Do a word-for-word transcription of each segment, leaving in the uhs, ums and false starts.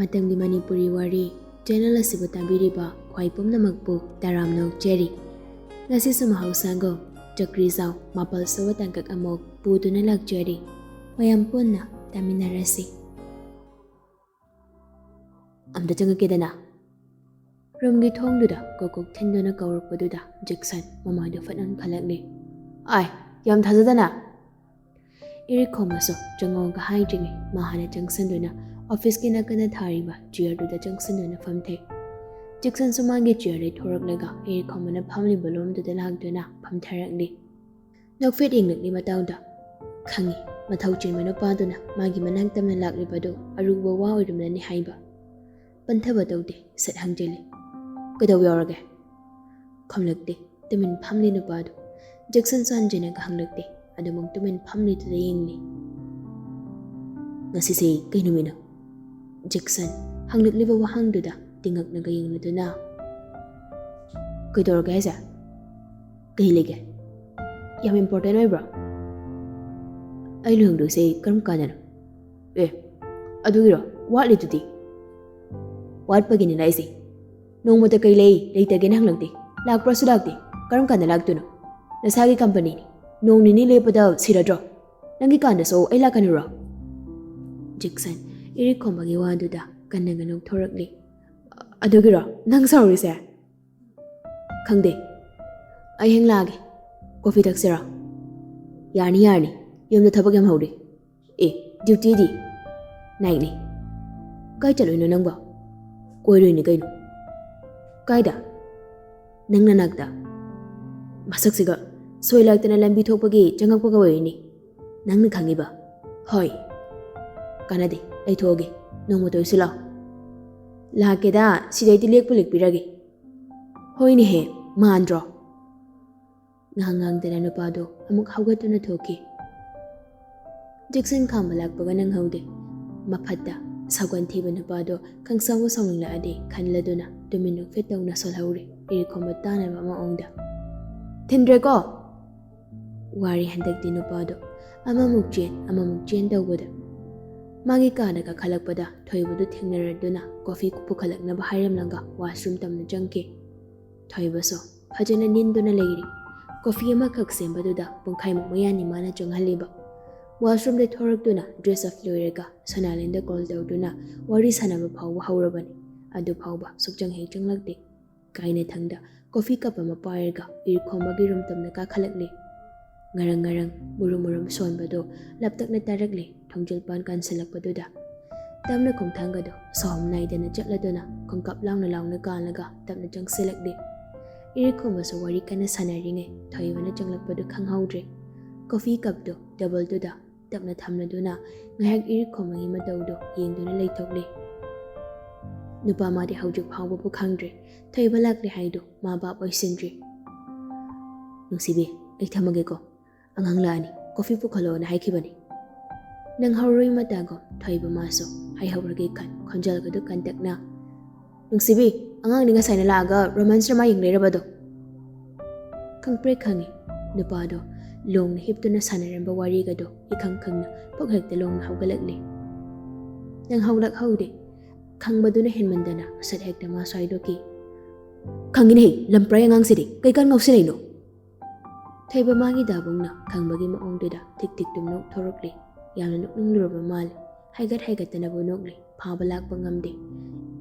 ꯃꯇꯝꯒꯤ ꯃꯅꯤꯄꯨꯔꯤ ꯋꯥꯔꯤ ꯆꯦꯅꯦꯜ ꯑꯁꯤꯕꯨ ꯇꯥꯕꯤꯔꯤꯕ ꯈ꯭ꯋꯥꯏ ꯄꯨꯝꯅꯃꯛꯄꯨ ꯇꯔꯥꯝꯅ ꯑꯣꯛꯆꯔꯤ꯫ ꯉꯁꯤꯁꯨ ꯃꯍꯧꯁꯥꯒꯨꯝ ꯆꯀ꯭ꯔꯤ ꯆꯥꯎ ꯃꯥꯄꯜ ꯁꯨꯕ ꯇꯥꯡꯀꯛ ꯑꯃꯨꯛ ꯄꯨꯗꯨꯅ ꯂꯥꯛꯆꯔꯤ꯫ ꯃꯌꯥꯝ ꯄꯨꯟꯅ ꯇꯥꯃꯤꯟꯅꯔꯁꯤ꯫ "ꯑꯝꯇ ꯆꯪꯉꯛꯀꯦꯗꯅ?" ꯔꯨꯝꯒꯤ ꯊꯣꯡꯗꯨꯗ ꯀꯣꯛ ꯀꯣꯛ ꯊꯤꯟꯗꯨꯅ ꯀꯧꯔꯛꯄꯗꯨꯗ ꯖꯦꯛꯁꯟ ꯃꯃꯥꯏꯗꯨ ꯐꯠ ꯎꯟꯈꯠꯂꯛꯂꯦ꯫ "ꯑꯥꯏ, ꯌꯥꯝ ꯊꯥꯖꯗꯅ!" ꯏꯔꯤꯛꯈꯣꯝꯕꯁꯨ ꯆꯪꯉꯣꯒ ꯍꯥꯏꯗ꯭ꯔꯤꯉꯩ ꯃꯥ ꯍꯥꯟꯅ ꯆꯪꯁꯤꯟꯗꯨꯅ ꯑꯣꯐꯤꯁꯀꯤ ꯅꯥꯀꯟꯗ ꯊꯥꯔꯤꯕ ꯆꯤꯌꯔꯗꯨꯗ ꯆꯪꯁꯤꯟꯗꯨꯅ ꯐꯝꯊꯩ꯫ ꯖꯦꯛꯁꯟꯁꯨ ꯃꯥꯒꯤ ꯆꯤꯌꯔꯗꯩ ꯊꯣꯔꯛꯂꯒ ꯏꯔꯤꯛꯈꯣꯝꯕꯅ ꯐꯝꯂꯤꯕ ꯂꯣꯝꯗꯨꯗ ꯂꯥꯛꯇꯨꯅ ꯐꯝꯊꯔꯛꯂꯤ꯫ ꯅꯣꯛꯐꯦꯠ ꯌꯦꯡꯂꯛꯂꯤ ꯃꯇꯥꯎꯗ꯫ ꯈꯪꯉꯤ, ꯃꯊꯧ ꯆꯤꯟꯕ ꯅꯨꯄꯥꯗꯨꯅ ꯃꯥꯒꯤ ꯃꯅꯥꯛ ꯇꯝꯅ ꯂꯥꯛꯂꯤꯕꯗꯨ ꯑꯔꯨꯕ ꯋꯥ ꯑꯣꯏꯔꯝꯂꯅꯤ ꯍꯥꯏꯕ꯫ ꯄꯟꯊꯕ ꯇꯧꯗꯦ, ꯁꯠ ꯍꯪꯖꯤꯜꯂꯤ꯫ "ꯀꯩꯗꯧꯕ ꯌꯥꯎꯔꯒꯦ?" ꯈꯨꯝꯂꯛꯇꯦ꯫ ꯇꯨꯃꯤꯟ ꯐꯝꯂꯤ ꯅꯨꯄꯥꯗꯨ꯫ ꯖꯦꯛꯁꯟꯁꯨ ꯍꯟꯖꯤꯟꯅꯒ ꯍꯪꯂꯛꯇꯦ꯫ ꯑꯗꯨꯃꯛ ꯇꯨꯃꯤꯟ ꯐꯝꯂꯤꯗꯨꯗ ꯌꯦꯡꯂꯤ꯫ "ꯉꯁꯤꯁꯦ ꯀꯩ ꯅꯨꯃꯤꯠꯅꯣ?" ꯖꯦꯛꯁꯟ ꯍꯪꯂꯛꯂꯤꯕ ꯋꯥꯍꯪꯗꯨꯗ ꯇꯤꯡꯉꯛꯅꯒ ꯌꯦꯡꯂꯗꯨꯅ, "ꯀꯩꯗꯧꯔꯒꯦ ꯍꯥꯏꯁꯦ? ꯀꯩ ꯂꯩꯒꯦ? ꯌꯥꯝ ꯏꯝꯄꯣꯔꯇꯦꯟ ꯑꯣꯏꯕ꯭ꯔꯣ?" "ꯑꯩ ꯂꯨꯍꯣꯡꯗꯣꯏꯁꯦ ꯀꯔꯝ ꯀꯥꯟꯗꯅꯣ?" "ꯑꯦ, ꯑꯗꯨꯒꯤꯔꯣ? ꯋꯥꯠꯂꯤꯗꯨꯗꯤ?" "ꯋꯥꯠꯄꯒꯤꯅꯤꯅ ꯑꯩꯁꯦ ꯅꯣꯡꯃꯇ ꯀꯩ ꯂꯩ ꯂꯩꯇꯒꯦꯅ ꯍꯪꯂꯛꯇꯦ, ꯂꯥꯛꯄ꯭ꯔꯁꯨ ꯂꯥꯛꯇꯦ꯫ ꯀꯔꯝ ꯀꯥꯟꯗ ꯂꯥꯛꯇꯣꯏꯅꯣ? ꯅꯁꯥꯒꯤ ꯀꯝꯄꯅꯤꯅꯤ, ꯅꯣꯡ ꯅꯤꯅꯤ ꯂꯦꯞꯄꯗ ꯁꯤꯔꯗ꯭ꯔꯣ? ꯅꯪꯒꯤ ꯀꯥꯟꯗꯁꯨ ꯑꯩ ꯂꯥꯛꯀꯅꯨꯔꯣ?" ꯖꯦꯛꯁꯟ ꯏꯔꯤꯛ ꯈꯣꯝꯕꯒꯤ ꯋꯥꯗꯨꯗ ꯀꯟꯅꯒ ꯅꯣꯛꯊꯣꯔꯛꯂꯤ꯫ "ꯑꯗꯨꯒꯤꯔꯣ ꯅꯪ ꯁꯥꯎꯔꯤꯁꯦ?" "ꯈꯪꯗꯦ, ꯑꯩ ꯍꯌꯦꯡ ꯂꯥꯛꯑꯒꯦ꯫ ꯀꯣꯐꯤ ꯊꯛꯁꯤꯔꯣ?" "ꯌꯥꯔꯅꯤ, ꯌꯥꯔꯅꯤ, ꯌꯨꯝꯗ ꯊꯕꯛ ꯌꯥꯝ ꯍꯧꯔꯤ꯫" "ꯑꯦ, ꯗ꯭ꯌꯨꯇꯤꯗꯤ?" "ꯅꯥꯏꯠꯅꯤ꯫" "ꯀꯥꯏ ꯆꯠꯂꯨꯏꯅꯣ ꯅꯪꯕꯣ?" "ꯀꯣꯏꯔꯨꯏꯅꯤ ꯀꯩꯅꯣ꯫" "ꯀꯥꯏꯗ?" "ꯅꯪ ꯅꯅꯥꯛꯇ꯫" "ꯃꯁꯛꯁꯤꯒ, ꯁꯣꯏ ꯂꯥꯛꯇꯅ ꯂꯝꯕꯤ ꯊꯣꯛꯄꯒꯤ ꯆꯪꯉꯛꯄꯒ ꯑꯣꯏꯔꯤꯅꯤ꯫ ꯅꯪꯅ ꯈꯪꯉꯤꯕ?" "ꯍꯣꯏ꯫" "ꯀꯥꯟꯅꯗꯦ, ꯑꯩ ꯊꯣꯛꯑꯒꯦ꯫ ꯅꯣꯡꯃꯇ ꯑꯣꯏꯁꯨ ꯂꯥꯛꯑꯣ꯫" "ꯂꯥꯛꯀꯦꯗ, ꯁꯤꯗꯩꯗꯤ ꯂꯦꯛꯄꯨ ꯂꯦꯛꯄꯤꯔꯒꯦ꯫" "ꯍꯣꯏꯅꯦꯍꯦ, ꯃꯥꯟꯗ꯭ꯔꯣ?" ꯉꯥꯡ ꯉꯥꯡꯗꯅ ꯅꯨꯄꯥꯗꯣ ꯑꯃꯨꯛ ꯍꯧꯒꯠꯇꯨꯅ ꯊꯣꯛꯈꯤ꯫ ꯖꯦꯛꯁꯟ ꯈꯥꯝꯕ ꯂꯥꯛꯄꯒ ꯅꯪꯍꯧꯗꯦ꯫ ꯃꯐꯠꯇ ꯁꯥꯎꯒꯟ ꯊꯤꯕ ꯅꯨꯄꯥꯗꯣ ꯈꯪꯁꯥꯎꯕ ꯁꯥꯎꯅꯤꯡꯂꯛꯑꯗꯤ ꯈꯜꯂꯗꯨꯅ ꯇꯨꯃꯤꯟ ꯅꯣꯛꯐꯦꯠ ꯇꯧꯅ ꯁꯣꯜꯍꯧꯔꯦ ꯏꯔꯤꯛ ꯈꯣꯝꯕ ꯇꯥꯅꯕ ꯃꯑꯣꯡꯗ꯫ "ꯊꯤꯟꯗ꯭ꯔꯦꯀꯣ?" ꯋꯥꯔꯦ ꯍꯟꯗꯛꯇꯤ ꯅꯨꯄꯥꯗꯣ꯫ ꯑꯃꯃꯨꯛ ꯆꯦꯟ, ꯑꯃꯃꯨꯛ ꯆꯦꯟ ꯇꯧꯕꯗ꯫ ꯃꯥꯒꯤ ꯀꯥꯗ ꯀꯥꯈꯠꯂꯛꯄꯗ ꯊꯣꯏꯕꯗꯨ ꯊꯦꯡꯅꯔꯗꯨꯅ ꯀꯣꯐꯤ ꯄꯨꯈꯠꯂꯛꯅꯕ ꯍꯥꯏꯔꯝꯂꯒ ꯋꯥꯁꯔꯨꯝ ꯇꯝꯅ ꯆꯪꯈꯤ꯫ ꯊꯣꯏꯕꯁꯨ ꯐꯖꯅ ꯅꯤꯟꯗꯨꯅ ꯂꯩꯔꯤ꯫ ꯀꯣꯐꯤ ꯑꯃꯈꯛ ꯁꯦꯝꯕꯗꯨꯗ ꯄꯨꯡꯈꯥꯏꯃꯨꯛ ꯃꯌꯥꯅꯤ ꯃꯥꯅ ꯆꯪꯍꯜꯂꯤꯕ꯫ ꯋꯥꯁꯔꯨꯝꯗꯒꯤ ꯊꯣꯔꯛꯇꯨꯅ ꯗ꯭ꯔꯦꯁ ꯑꯞ ꯂꯣꯏꯔꯒ ꯁꯣꯅꯥꯂꯦꯟꯗ ꯀꯣꯜ ꯇꯧꯗꯨꯅ ꯋꯥꯔꯤ ꯁꯥꯟꯅꯕ ꯐꯥꯎꯕ ꯍꯧꯔꯕꯅꯤ꯫ ꯑꯗꯨ ꯐꯥꯎꯕ ꯁꯨꯛꯆꯪ ꯍꯦꯛ ꯆꯪꯂꯛꯇꯦ꯫ ꯀꯥꯏꯅꯊꯪꯗ ꯀꯣꯐꯤ ꯀꯞ ꯑꯃ ꯄꯥꯏꯔꯒ ꯏꯔꯤꯛꯈꯣꯝꯕꯒꯤ ꯔꯨꯝ ꯇꯝꯅ ꯀꯥꯈꯠꯂꯛꯂꯦ꯫ ꯉꯔꯪ ꯉꯔꯪ ꯃꯨꯔꯨꯝ ꯃꯨꯔꯨꯝ ꯁꯣꯟꯕꯗꯣ ꯂꯞꯇꯛꯅ ꯇꯥꯔꯛꯂꯦ꯫ ꯊꯣꯡꯖꯤꯜ ꯄꯥꯟ ꯀꯥꯟꯁꯤꯜꯂꯛꯄꯗꯨꯗ ꯇꯞꯅ ꯈꯣꯡꯊꯥꯡꯒꯗꯣ ꯁꯥꯎꯝ ꯅꯥꯏꯗꯅ ꯆꯠꯂꯗꯨꯅ ꯈꯣꯡꯀꯥꯞ ꯂꯥꯎꯅ ꯂꯥꯎꯅ ꯀꯥꯜꯂꯒ ꯇꯞꯅ ꯆꯪꯁꯤꯜꯂꯛꯂꯦ꯫ ꯏꯔꯤꯛꯈꯣꯝꯕꯁꯨ ꯋꯥꯔꯤ ꯀꯟꯅ ꯁꯥꯟꯅꯔꯤꯉꯩ ꯊꯣꯏꯕꯅ ꯆꯪꯂꯛꯄꯗꯨ ꯈꯪꯍꯧꯗ꯭ꯔꯦ꯫ ꯀꯣꯐꯤ ꯀꯞꯇꯨ ꯇꯦꯕꯜꯗꯨꯗ ꯇꯞꯅ ꯊꯝꯂꯗꯨꯅ ꯉꯥꯏꯍꯥꯛ ꯏꯔꯤꯛꯈꯣꯝꯕꯒꯤ ꯃꯇꯧꯗꯨ ꯌꯦꯡꯗꯨꯅ ꯂꯩꯊꯣꯛꯂꯦ꯫ ꯅꯨꯄꯥ ꯃꯥꯗꯤ ꯍꯧꯖꯤꯛ ꯐꯥꯎꯕꯕꯨ ꯈꯪꯗ꯭ꯔꯤ꯫ ꯊꯣꯏꯕ ꯂꯥꯛꯂꯦ ꯍꯥꯏꯗꯨ ꯃꯥ ꯚꯥꯞ ꯑꯣꯏꯁꯤꯟꯗ꯭ꯔꯤ꯫ "ꯅꯨꯡꯁꯤꯕꯤ, ꯑꯩ ꯊꯝꯃꯒꯦꯀꯣ꯫ ꯑꯉꯥꯡ ꯂꯥꯛꯑꯅꯤ, ꯀꯣꯐꯤ ꯄꯨꯈꯠꯂꯛꯑꯣꯅ ꯍꯥꯏꯈꯤꯕꯅꯤ"꯫ ꯅꯪꯍꯧꯔꯣꯏ ꯃꯇꯥꯒꯨꯝ ꯊꯣꯏꯕ ꯃꯥꯁꯨ ꯍꯥꯏꯍꯧꯔꯒꯦ ꯈꯟ ꯈꯣꯟꯖꯦꯜꯒꯗꯨ ꯀꯟꯇꯛꯅ, "ꯅꯨꯡꯁꯤꯕꯤ, ꯑꯉꯥꯡꯅꯤ ꯉꯁꯥꯏꯅ ꯂꯥꯛꯑꯒ ꯔꯣꯃꯥꯟꯁ ꯗ꯭ꯔꯃꯥ ꯌꯦꯡ ꯂꯩꯔꯕꯗꯣ?" ꯈꯪꯄ꯭ꯔꯦꯛ ꯈꯪꯉꯤ꯫ ꯅꯨꯄꯥꯗꯣ ꯂꯣꯡꯅ ꯍꯤꯞꯇꯨꯅ ꯁꯥꯟꯅꯔꯝꯕ ꯋꯥꯔꯤꯒꯗꯣ ꯏꯈꯪ ꯈꯪꯅ ꯄꯨꯛ ꯍꯦꯛꯇ ꯂꯣꯡꯅ ꯍꯧꯒꯠꯂꯛꯂꯦ꯫ ꯅꯪ ꯍꯧꯂꯛꯍꯧꯗꯦ꯫ ꯈꯪꯕꯗꯨꯅ ꯍꯦꯟꯃꯟꯗꯅ ꯁꯠ ꯍꯦꯛꯇ ꯃꯥ ꯁ꯭ꯋꯥꯏꯗꯣꯛꯈꯤ꯫ "ꯈꯪꯉꯤꯅꯦꯍꯦ, ꯂꯝꯄ꯭ꯔꯥꯏ ꯑꯉꯥꯡꯁꯤꯗꯤ ꯀꯩꯀꯥꯟ ꯉꯥꯎꯁꯤꯜꯂꯛꯏꯅꯣ?" ꯊꯣꯏꯕ ꯃꯥꯒꯤ ꯗꯥꯕꯨꯡꯅ ꯈꯪꯕꯒꯤ ꯃꯑꯣꯡꯗꯨꯗ ꯊꯤꯛ ꯊꯤꯛ ꯇꯨꯝ ꯅꯣꯛꯊꯣꯔꯛꯂꯦ꯫ ꯌꯥꯝꯅ ꯅꯣꯛꯅꯤꯡꯂꯨꯔꯕ ꯃꯥꯜꯂꯦ꯫ ꯍꯥꯏꯒꯠ ꯍꯥꯏꯒꯠꯇꯅꯕꯨ ꯅꯣꯛꯂꯦ꯫ ꯐꯥꯕ ꯂꯥꯛꯄ ꯉꯝꯗꯦ꯫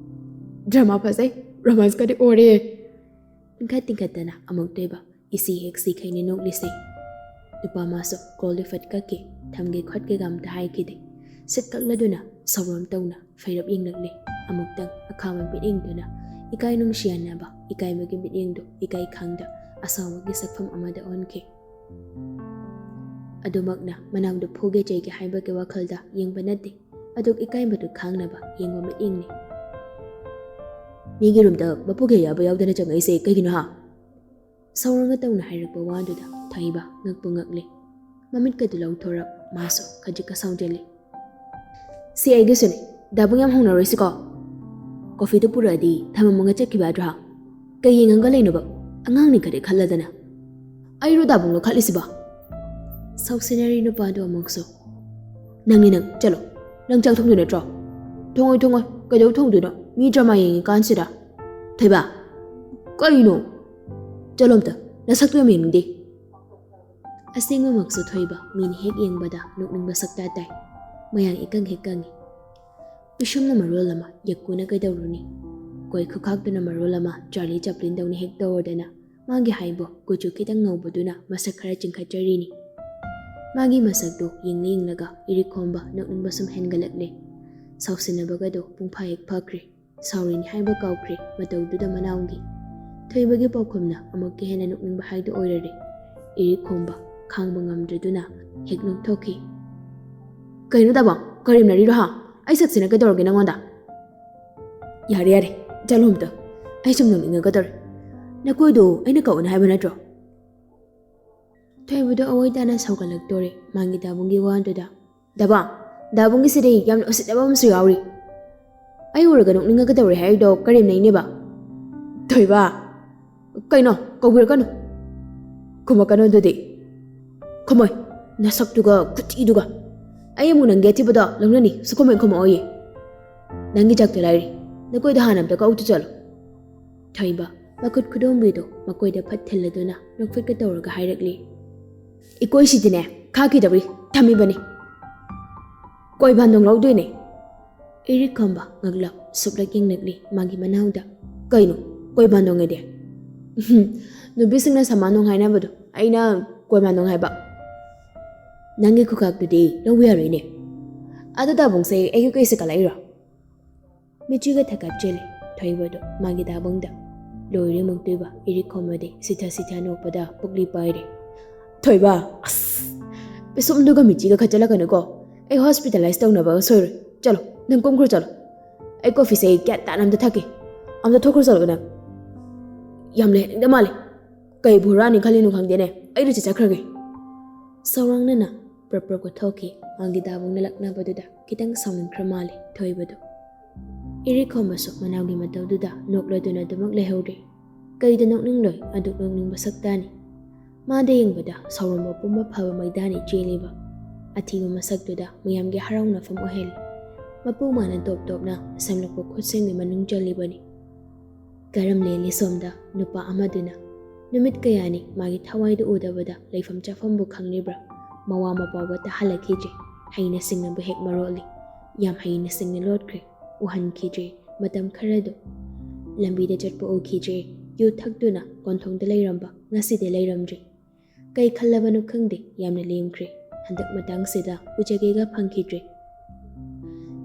"ꯗ꯭ꯔꯃꯥ ꯐꯖꯩ, ꯔꯣꯃꯥꯟꯁꯀꯗꯤ ꯑꯣꯔꯦ!" ꯏꯟꯈꯠ ꯇꯤꯡꯈꯠꯇꯅ ꯑꯃꯨꯛ ꯊꯣꯏꯕ ꯏꯁꯤ ꯍꯦꯛ ꯁꯤꯈꯩꯅꯤ ꯅꯣꯛꯂꯤꯁꯦ꯫ ꯅꯨꯄꯥ ꯃꯥꯁꯨ ꯀꯣꯜꯗꯨ ꯐꯠ ꯀꯛꯀꯦ, ꯊꯝꯒꯦ ꯈꯣꯠꯀꯦꯒ ꯑꯝꯇ ꯍꯥꯏꯈꯤꯗꯦ꯫ ꯁꯤꯠ ꯀꯛꯂꯗꯨꯅ ꯁꯧꯔꯣꯝ ꯇꯧꯅ ꯐꯩꯔꯞ ꯌꯦꯡꯂꯛꯂꯦ꯫ ꯑꯃꯨꯛꯇꯪ ꯑꯈꯥꯕ ꯃꯤꯠꯌꯦꯡꯗꯨꯅ ꯏꯀꯥꯏ ꯅꯨꯡꯁꯤ ꯌꯥꯟꯅꯕ ꯏꯀꯥꯏꯕꯒꯤ ꯃꯤꯠꯌꯦꯡꯗꯨ ꯏꯀꯥꯏ ꯈꯪꯗ ꯑꯁꯥꯎꯕꯒꯤ ꯁꯛꯐꯝ ꯑꯃꯗ ꯑꯣꯟꯈꯤ꯫ ꯑꯗꯨꯃꯛꯅ ꯃꯅꯥꯎꯗꯨ ꯐꯨꯒꯦ ꯆꯩꯒꯦ ꯍꯥꯏꯕꯒꯤ ꯋꯥꯈꯜꯗ ꯌꯦꯡꯕ ꯅꯠꯇꯦ, ꯑꯗꯨꯛ ꯏꯀꯥꯏꯕꯗꯨ ꯈꯥꯡꯅꯕ ꯌꯦꯡꯕ ꯃꯤꯠꯌꯦꯡꯅꯤ꯫ "ꯃꯤꯒꯤ ꯔꯨꯝꯗ ꯃꯄꯨꯒꯤ ꯑꯌꯥꯕ ꯌꯥꯎꯗꯅ ꯆꯪꯉꯛꯏꯁꯦ ꯀꯩꯒꯤꯅꯣ ꯍꯥ?" ꯁꯧꯔꯒ ꯇꯧꯅ ꯍꯥꯏꯔꯛꯄ ꯋꯥꯗꯨꯗ ꯊꯣꯏꯕ ꯉꯛꯄꯨ ꯉꯛꯂꯦ꯫ ꯃꯃꯤꯠꯀꯗꯨ ꯂꯧꯊꯣꯔꯛ ꯃꯥꯁꯨ ꯈꯖꯤꯛꯀ ꯁꯥꯎꯖꯜꯂꯦ꯫ "ꯁꯤ ꯑꯩꯒꯤꯁꯨꯅꯦ, ꯗꯥꯕꯨꯡ ꯌꯥꯝ ꯍꯧꯅꯔꯣꯏꯁꯤꯀꯣ꯫ ꯀꯣꯐꯤꯗꯨ ꯄꯨꯔꯛꯑꯗꯤ ꯊꯝꯃꯝꯃꯒ ꯆꯠꯈꯤꯕ ꯌꯥꯗ꯭ꯔꯥ? ꯀꯩ ꯌꯦꯡꯉꯒ ꯂꯩꯅꯣꯕ? ꯑꯉꯥꯡꯅꯤ ꯈꯔꯦ ꯈꯜꯂꯗꯅ꯫ ꯑꯩꯔꯣ ꯗꯥꯕꯨꯡ ꯂꯧꯈꯠꯂꯤꯁꯤꯕꯣ?" ꯁꯥꯎꯁꯤꯟꯅꯔꯤ ꯅꯨꯄꯥꯗꯣ ꯑꯃꯨꯛꯁꯨ꯫ "ꯅꯪꯅꯤ ꯅꯪ, ꯆꯠꯂꯣ꯫ "ꯅꯪ ꯆꯥꯛ ꯊꯣꯡꯗꯣꯏ ꯅꯠꯇ꯭ꯔꯣ?" "ꯊꯣꯡꯉꯣꯏ, ꯊꯣꯡꯉꯣꯏ꯫ ꯀꯩꯗꯧ ꯊꯣꯡꯗꯣꯏꯅꯣ? ꯃꯤ drama ꯌꯦꯡꯉꯤꯀꯥꯟꯁꯤꯗ꯫ ꯊꯣꯏꯕ, ꯀꯩꯅꯣ? ꯆꯠꯂꯣ ꯑꯝꯇ꯫ ꯅꯁꯛꯇꯣ ꯌꯥꯝ ꯌꯦꯡꯅꯤꯡꯗꯦ꯫" ꯑꯁꯦꯡꯕꯃꯛꯁꯨ ꯊꯣꯏꯕ ꯃꯤꯅ ꯍꯦꯛ ꯌꯦꯡꯕꯗ ꯅꯣꯛꯅꯤꯡꯕ ꯁꯛꯇꯥ ꯇꯥꯏ꯫ ꯃꯌꯥꯡ ꯏꯀꯪ ꯍꯦꯛ ꯀꯪꯉꯤ꯫ ꯄꯤꯁꯨꯝꯅ ꯃꯔꯣꯜ ꯑꯃ ꯌꯦꯛꯀꯨꯅ ꯀꯩꯗꯧꯔꯨꯅꯤ? ꯀꯣꯏ ꯈꯨꯈꯥꯛꯇꯨꯅ ꯃꯔꯣꯜ ꯑꯃ ꯆꯥꯔꯂꯤ ꯆꯥꯄ꯭ꯂꯤꯟꯗꯧꯅ ꯍꯦꯛ ꯇꯧꯔꯗꯅ ꯃꯥꯒꯤ ꯍꯥꯏꯕꯨ ꯀꯨꯆꯨ ꯈꯤꯇꯪ ꯉꯧꯕꯗꯨꯅ ꯃꯁꯛ ꯈꯔ ꯆꯤꯡꯈꯠꯆꯔꯤꯅꯤ꯫ ꯃꯥꯒꯤ ꯃꯁꯛꯇꯨ ꯌꯦꯡꯂ ꯌꯦꯡꯂꯒ ꯏꯔꯤꯛꯈꯣꯝꯕ ꯅꯣꯛꯅꯤꯡꯕ ꯁꯨꯝ ꯍꯦꯟꯒꯠꯂꯛꯂꯦ꯫ ꯁꯥꯎꯁꯤꯟꯅꯕꯒꯗꯣ ꯄꯨꯡꯐꯥ ꯍꯦꯛ ꯐꯥꯈ꯭ꯔꯦ꯫ ꯁꯥꯎꯔꯤꯅꯤ ꯍꯥꯏꯕ ꯀꯥꯎꯈ꯭ꯔꯦ ꯃꯇꯧꯗꯨꯗ ꯃꯅꯥꯎꯒꯤ꯫ ꯊꯣꯏꯕꯒꯤ ꯄꯥꯎꯈꯨꯝꯅ ꯑꯃꯨꯛꯀ ꯍꯦꯟꯅ ꯅꯣꯛꯅꯤꯡꯕ ꯍꯥꯏꯗꯨ ꯑꯣꯏꯔꯔꯦ꯫ ꯏꯔꯤꯛꯈꯣꯝꯕ ꯈꯥꯡꯕ ꯉꯝꯗ꯭ꯔꯗꯨꯅ ꯍꯦꯛ ꯅꯣꯛꯊꯣꯛꯈꯤ꯫ "ꯀꯩꯅꯣ ꯗꯥꯕꯣꯡ, ꯀꯔꯦꯝꯅꯔꯤꯔꯣ ꯍꯥ? ꯑꯩ ꯁꯛꯁꯤꯅ ꯀꯩꯗꯧꯔꯒꯦ ꯅꯪꯉꯣꯟꯗ?" "ꯌꯥꯔꯦ, ꯌꯥꯔꯦ, ꯆꯠꯂꯣ ꯑꯝꯇ꯫ ꯑꯩ ꯁꯨꯝ ꯅꯣꯛꯅꯤꯡꯉꯒꯗꯧꯔꯦ꯫ ꯅꯈꯣꯏꯗꯣ ꯑꯩꯅ ꯀꯛꯎꯅ ꯍꯥꯏꯕ ꯅꯠꯇ꯭ꯔꯣ?" ꯊꯣꯏꯕꯗꯣ ꯑꯋꯣꯏ ꯇꯥꯅ ꯁꯥꯎꯒꯠꯂꯛꯇꯣꯔꯦ ꯃꯥꯒꯤ ꯗꯥꯕꯨꯡꯒꯤ ꯋꯥꯗꯨꯗ꯫ "ꯗꯥꯕꯣꯡ, ꯗꯥꯕꯨꯡꯒꯤꯁꯤꯗꯤ ꯌꯥꯝꯅ ꯎꯁꯤꯠꯇꯕ ꯑꯃꯁꯨ ꯌꯥꯎꯔꯤ꯫ ꯑꯩ ꯎꯔꯒ ꯅꯣꯛꯅꯤꯡꯉꯒ ꯇꯧꯔꯦ ꯍꯥꯏꯔꯤꯗꯣ ꯀꯔꯦꯝꯅꯩꯅꯦꯕ?" "ꯊꯣꯏꯕ, ꯀꯩꯅꯣ, ꯀꯧꯕꯤꯔꯛꯀꯅꯨ꯫ ꯈꯨꯝꯃꯛꯀꯅꯨ ꯑꯗꯨꯗꯤ꯫" "ꯈꯨꯝꯃꯣꯏ, ꯅꯁꯛꯇꯨꯒ ꯈꯨꯊꯤꯗꯨꯒ꯫ ꯑꯩ ꯑꯃꯨꯛ ꯅꯪꯒꯤ ꯑꯊꯤꯕꯗꯣ ꯂꯧꯅꯅꯤ, ꯁꯨꯈꯨꯝ ꯍꯦꯛ ꯈꯨꯝꯃꯛꯑꯣꯌꯦ꯫ ꯅꯪꯒꯤ ꯆꯥꯛꯇꯣ ꯂꯥꯏꯔꯤ, ꯅꯈꯣꯏꯗ ꯍꯥꯟꯅ ꯑꯝꯇ ꯀꯛꯎ ꯆꯠꯂꯣ꯫" ꯊꯣꯏꯕ ꯃꯈꯨꯠ ꯈꯨꯗꯣꯝꯕꯤꯗꯣ ꯃꯀꯣꯏꯗ ꯐꯠ ꯊꯤꯜꯂꯗꯨꯅ ꯅꯣꯛꯐꯦꯠꯀ ꯇꯧꯔꯒ ꯍꯥꯏꯔꯛꯂꯤ꯫ "ꯏꯀꯣꯏꯁꯤꯗꯤꯅꯦ, ꯈꯥꯛꯈꯤꯗꯕ꯭ꯔꯤ ꯊꯝꯃꯤꯕꯅꯤ꯫ ꯀꯣꯏ ꯕꯥꯟꯗꯣꯡ ꯂꯧꯗꯣꯏꯅꯦ꯫" ꯏꯔꯤꯛꯈꯣꯝꯕ ꯉꯛꯂꯞ ꯁꯨꯞꯂꯛ ꯌꯦꯡꯂꯛꯂꯤ ꯃꯥꯒꯤ ꯃꯅꯥꯎꯗ꯫ "ꯀꯩꯅꯣ ꯀꯣꯏ ꯕꯥꯟꯗꯣꯡ ꯑꯗꯤ?" "ꯎꯝꯍꯨꯝ, ꯅꯨꯄꯤꯁꯤꯡꯅ ꯁꯃꯥꯟꯗꯣꯡ ꯍꯥꯏꯅꯕꯗꯣ ꯑꯩꯅ ꯀꯣꯏ ꯕꯥꯟꯗꯣꯡ ꯍꯥꯏꯕ꯫ ꯅꯪꯒꯤ ꯈꯨꯈꯥꯛꯇꯨꯗꯤ ꯂꯧꯕ ꯌꯥꯔꯣꯏꯅꯦ꯫ ꯑꯗꯨ ꯗꯥꯕꯨꯡꯁꯦ ꯑꯩꯒꯤ ꯀꯩꯁꯦ ꯀꯜꯂꯛꯏꯔꯣ?" ꯃꯤꯆꯤꯒ ꯊꯛꯀꯠ ꯆꯦꯜꯂꯤ ꯊꯣꯏꯕꯗꯣ ꯃꯥꯒꯤ ꯗꯥꯕꯨꯡꯗ꯫ ꯂꯣꯏꯔꯦ ꯃꯨꯛꯇꯣꯏꯕ ꯏꯔꯤꯛꯈꯣꯝꯕꯗꯤ ꯁꯤꯊ ꯁꯤꯊ ꯅꯣꯛꯄꯗ ꯄꯨꯛꯂꯤ ꯄꯥꯏꯔꯦ꯫ "ꯊꯣꯏꯕ, ꯑꯁ, ꯄꯤꯁꯨꯝꯗꯨꯒ ꯃꯤꯆꯤꯒ ꯈꯠꯆꯜꯂꯛꯀꯅꯨꯀꯣ꯫ ꯑꯩ hospitalize ꯇꯧꯅꯕꯒ ꯁꯣꯏꯔꯣꯏ꯫ ꯆꯠꯂꯣ, ꯅꯪ ꯀꯨꯝꯈ꯭ꯔꯣ ꯆꯠꯂꯣ꯫ ꯑꯩ coffeeꯁꯦ ꯒ꯭ꯌꯥꯟ ꯇꯥꯅ ꯑꯝꯇ ꯊꯛꯀꯦ꯫ ꯑꯝꯇ ꯊꯣꯛꯈ꯭ꯔꯣ ꯆꯠꯂꯣ ꯅꯪ꯫ ꯌꯥꯝ ꯂꯩꯍꯟꯅꯤꯡꯗ ꯃꯥꯜꯂꯦ꯫ ꯀꯩꯕꯨ ꯍꯨꯔꯥꯟꯅꯤ ꯈꯜꯂꯤꯅꯣ ꯈꯪꯗꯦꯅꯦ꯫ ꯑꯩ ꯂꯨꯆꯤ ꯆꯠꯈ꯭ꯔꯒꯦ꯫" ꯁꯧꯔꯥꯡꯅꯅ ꯄ꯭ꯔꯞ ꯄ꯭ꯔꯞꯀ ꯊꯣꯛꯈꯤ꯫ ꯃꯥꯒꯤ ꯗꯥꯕꯨꯡꯅ ꯂꯛꯅꯕꯗꯨꯗ ꯈꯤꯇꯪ ꯁꯥꯎꯅꯤꯡꯈ꯭ꯔ ꯃꯥꯜꯂꯦ ꯊꯣꯏꯕꯗꯣ꯫ ꯏꯔꯤꯛꯈꯣꯝꯕꯁꯨ ꯃꯅꯥꯎꯒꯤ ꯃꯇꯧꯗꯨꯗ ꯅꯣꯛꯂꯗꯨꯅ ꯑꯗꯨꯃꯛ ꯂꯩꯍꯧꯔꯦ꯫ ꯀꯩꯗ ꯅꯣꯛꯅꯤꯡꯂꯣꯏ? ꯑꯗꯨꯛ ꯅꯣꯛꯅꯤꯡꯕ ꯁꯛꯇꯥꯅꯤ꯫ ꯃꯥꯗ ꯌꯦꯡꯕꯗ ꯁꯥꯎꯔꯝꯕ ꯄꯨꯝꯕ ꯐꯕ ꯃꯩꯗꯥꯅꯤ ꯆꯦꯜꯂꯤꯕ꯫ ꯑꯊꯤꯕ ꯃꯁꯛꯇꯨꯗ ꯃꯌꯥꯝꯒꯤ ꯍꯔꯥꯎꯅꯐꯝ ꯑꯣꯏꯍꯜꯂꯤ꯫ ꯃꯄꯨ ꯃꯥꯅ ꯇꯣꯞ ꯇꯣꯞꯅ ꯁꯦꯝꯂꯛꯄ ꯈꯨꯠꯁꯦꯝꯒꯤ ꯃꯅꯨꯡ ꯆꯜꯂꯤꯕꯅꯤ꯫ ꯀꯔꯝ ꯂꯦꯜꯂꯤ ꯁꯣꯝꯗ ꯅꯨꯄꯥ ꯑꯃꯗꯨꯅ? ꯅꯨꯃꯤꯠ ꯀꯌꯥꯅꯤ ꯃꯥꯒꯤ ꯊꯋꯥꯏꯗꯨ ꯎꯗꯕꯗ ꯂꯩꯐꯝ ꯆꯥꯐꯝꯕꯨ ꯈꯪꯂꯤꯕ꯭ꯔꯥ? ꯃꯋꯥ ꯃꯄꯥꯎꯒ ꯇꯥꯍꯜꯂꯛꯈꯤꯗ꯭ꯔꯦ꯫ ꯍꯩꯅ ꯁꯤꯡꯅꯕꯨ ꯍꯦꯛ ꯃꯔꯣꯠꯂꯤ꯫ ꯌꯥꯝ ꯍꯩꯅ ꯁꯤꯡꯅ ꯂꯣꯠꯈ꯭ꯔꯦ꯫ ꯎꯍꯟꯈꯤꯗ꯭ꯔꯦ ꯃꯇꯝ ꯈꯔꯗꯨ꯫ ꯂꯝꯕꯤꯗ ꯆꯠꯄ ꯎꯈꯤꯗ꯭ꯔꯦ꯫ ꯌꯨ ꯊꯛꯇꯨꯅ ꯀꯣꯟꯊꯣꯡꯗ ꯂꯩꯔꯝꯕ ꯉꯁꯤꯗꯤ ꯂꯩꯔꯝꯗ꯭ꯔꯦ꯫ ꯀꯩ ꯈꯜꯂꯕꯅꯣ ꯈꯪꯗꯦ, ꯌꯥꯝꯅ ꯂꯦꯝꯈ꯭ꯔꯦ꯫ ꯍꯟꯗꯛ ꯃꯇꯥꯡꯁꯤꯗ ꯎꯖꯒꯦꯒ ꯐꯪꯈꯤꯗ꯭ꯔꯦ꯫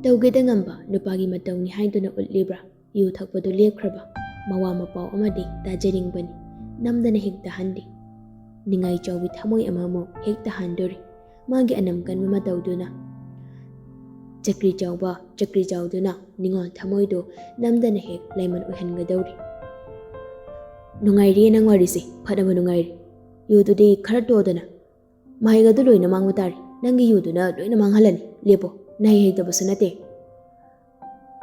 ꯇꯧꯒꯦꯗ ꯉꯝꯕ ꯅꯨꯄꯥꯒꯤ ꯃꯇꯧꯅꯤ ꯍꯥꯏꯗꯨꯅ ꯎꯠꯂꯤꯕ꯭ꯔꯥ? ꯌꯨ ꯊꯛꯄꯗꯨ ꯂꯦꯞꯈ꯭ꯔꯕ? ꯃꯋꯥ ꯃꯄꯥꯎ ꯑꯃꯗꯤ ꯇꯥꯖꯅꯤꯡꯕꯅꯤ꯫ ꯅꯝꯗꯅ ꯍꯦꯛ ꯇꯥꯍꯟꯗꯦ꯫ ꯅꯤꯡꯉꯥꯏ ꯆꯥꯎꯕꯤ ꯊꯃꯣꯏ ꯑꯃꯃꯨꯛ ꯍꯦꯛ ꯇꯥꯍꯟꯗꯣꯔꯤ꯫ ꯃꯥꯒꯤ ꯑꯅꯝ ꯀꯟꯕ ꯃꯇꯧꯗꯨꯅ ꯆꯀ꯭ꯔꯤ ꯆꯥꯎꯕ, ꯆꯀ꯭ꯔꯤ ꯆꯥꯎꯗꯨꯅ ꯅꯤꯡꯉꯣꯜ ꯊꯃꯣꯏꯗꯨ ꯅꯝꯗꯅ ꯍꯦꯛ ꯂꯥꯏꯃꯟ ꯑꯣꯏꯍꯟꯒꯗꯧꯔꯤ꯫ ꯅꯨꯡꯉꯥꯏꯔꯤꯌꯦ ꯅꯪ ꯋꯥꯔꯤꯁꯦ, ꯐꯅꯕ ꯅꯨꯡꯉꯥꯏꯔꯤ꯫ ꯌꯨꯗꯨꯗꯤ ꯈꯔ ꯇꯣꯗꯅ꯫ ꯃꯍꯩ ꯑꯗꯨ ꯂꯣꯏꯅ ꯃꯥꯡꯕ ꯇꯥꯔꯦ꯫ ꯅꯪꯒꯤ ꯌꯨꯗꯨꯅ ꯂꯣꯏꯅ ꯃꯥꯡꯍꯜꯂꯅꯤ꯫ ꯂꯦꯞꯄꯣ, ꯅꯍꯩ ꯍꯩꯇꯕꯁꯨ ꯅꯠꯇꯦ꯫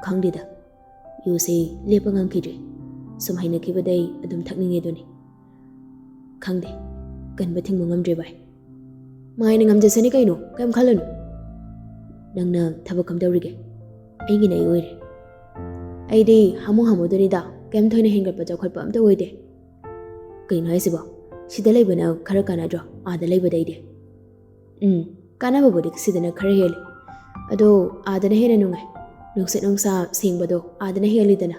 ꯈꯪꯗꯦꯗ, ꯌꯨꯁꯤ ꯂꯦꯞꯄ ꯉꯝꯈꯤꯗ꯭ꯔꯦ꯫ ꯁꯨꯝ ꯍꯩꯅꯈꯤꯕꯗꯩ ꯑꯗꯨꯝ ꯊꯛꯅꯤꯡꯉꯦ ꯑꯗꯨꯅꯤ꯫ ꯈꯪꯗꯦ, ꯀꯟꯕ ꯊꯤꯡꯕ ꯉꯝꯗ꯭ꯔꯦ ꯚꯥꯏ꯫ ꯃꯥꯏꯅ ꯉꯝꯖꯁꯅꯤ ꯀꯩꯅꯣ, ꯀꯩꯝ ꯈꯜꯂꯨꯅꯨ꯫ ꯅꯪꯅ ꯊꯕꯛ ꯀꯝꯗꯧꯔꯤꯒꯦ? ꯑꯩꯒꯤꯅ ꯑꯩ ꯑꯣꯏꯔꯦ꯫ ꯑꯩꯗꯤ ꯍꯥꯃꯨ ꯍꯥꯃꯨꯗꯨꯅꯤꯗ, ꯀꯩꯝ ꯊꯣꯏꯅ ꯍꯦꯟꯒꯠꯄ ꯆꯥꯎꯈꯠꯄ ꯑꯝꯇ ꯑꯣꯏꯗꯦ꯫ ꯀꯩꯅꯣ ꯍꯥꯏꯁꯤꯕꯣ? ꯁꯤꯗ ꯂꯩꯕꯅ ꯈꯔ ꯀꯥꯟꯅꯗ꯭ꯔꯣ ꯑꯥꯗ ꯂꯩꯕꯗꯩꯗꯤ? ꯎꯝ, ꯀꯥꯟꯅꯕꯕꯨꯗꯤ ꯁꯤꯗꯅ ꯈꯔ ꯍꯦꯜꯂꯤ꯫ ꯑꯗꯣ ꯑꯥꯗꯅ ꯍꯦꯟꯅ ꯅꯨꯡꯉꯥꯏ꯫ ꯅꯨꯡꯁꯤꯠ ꯅꯨꯡꯁꯥ ꯁꯦꯡꯕꯗꯣ ꯑꯥꯗꯅ ꯍꯦꯜꯂꯤꯗꯅ꯫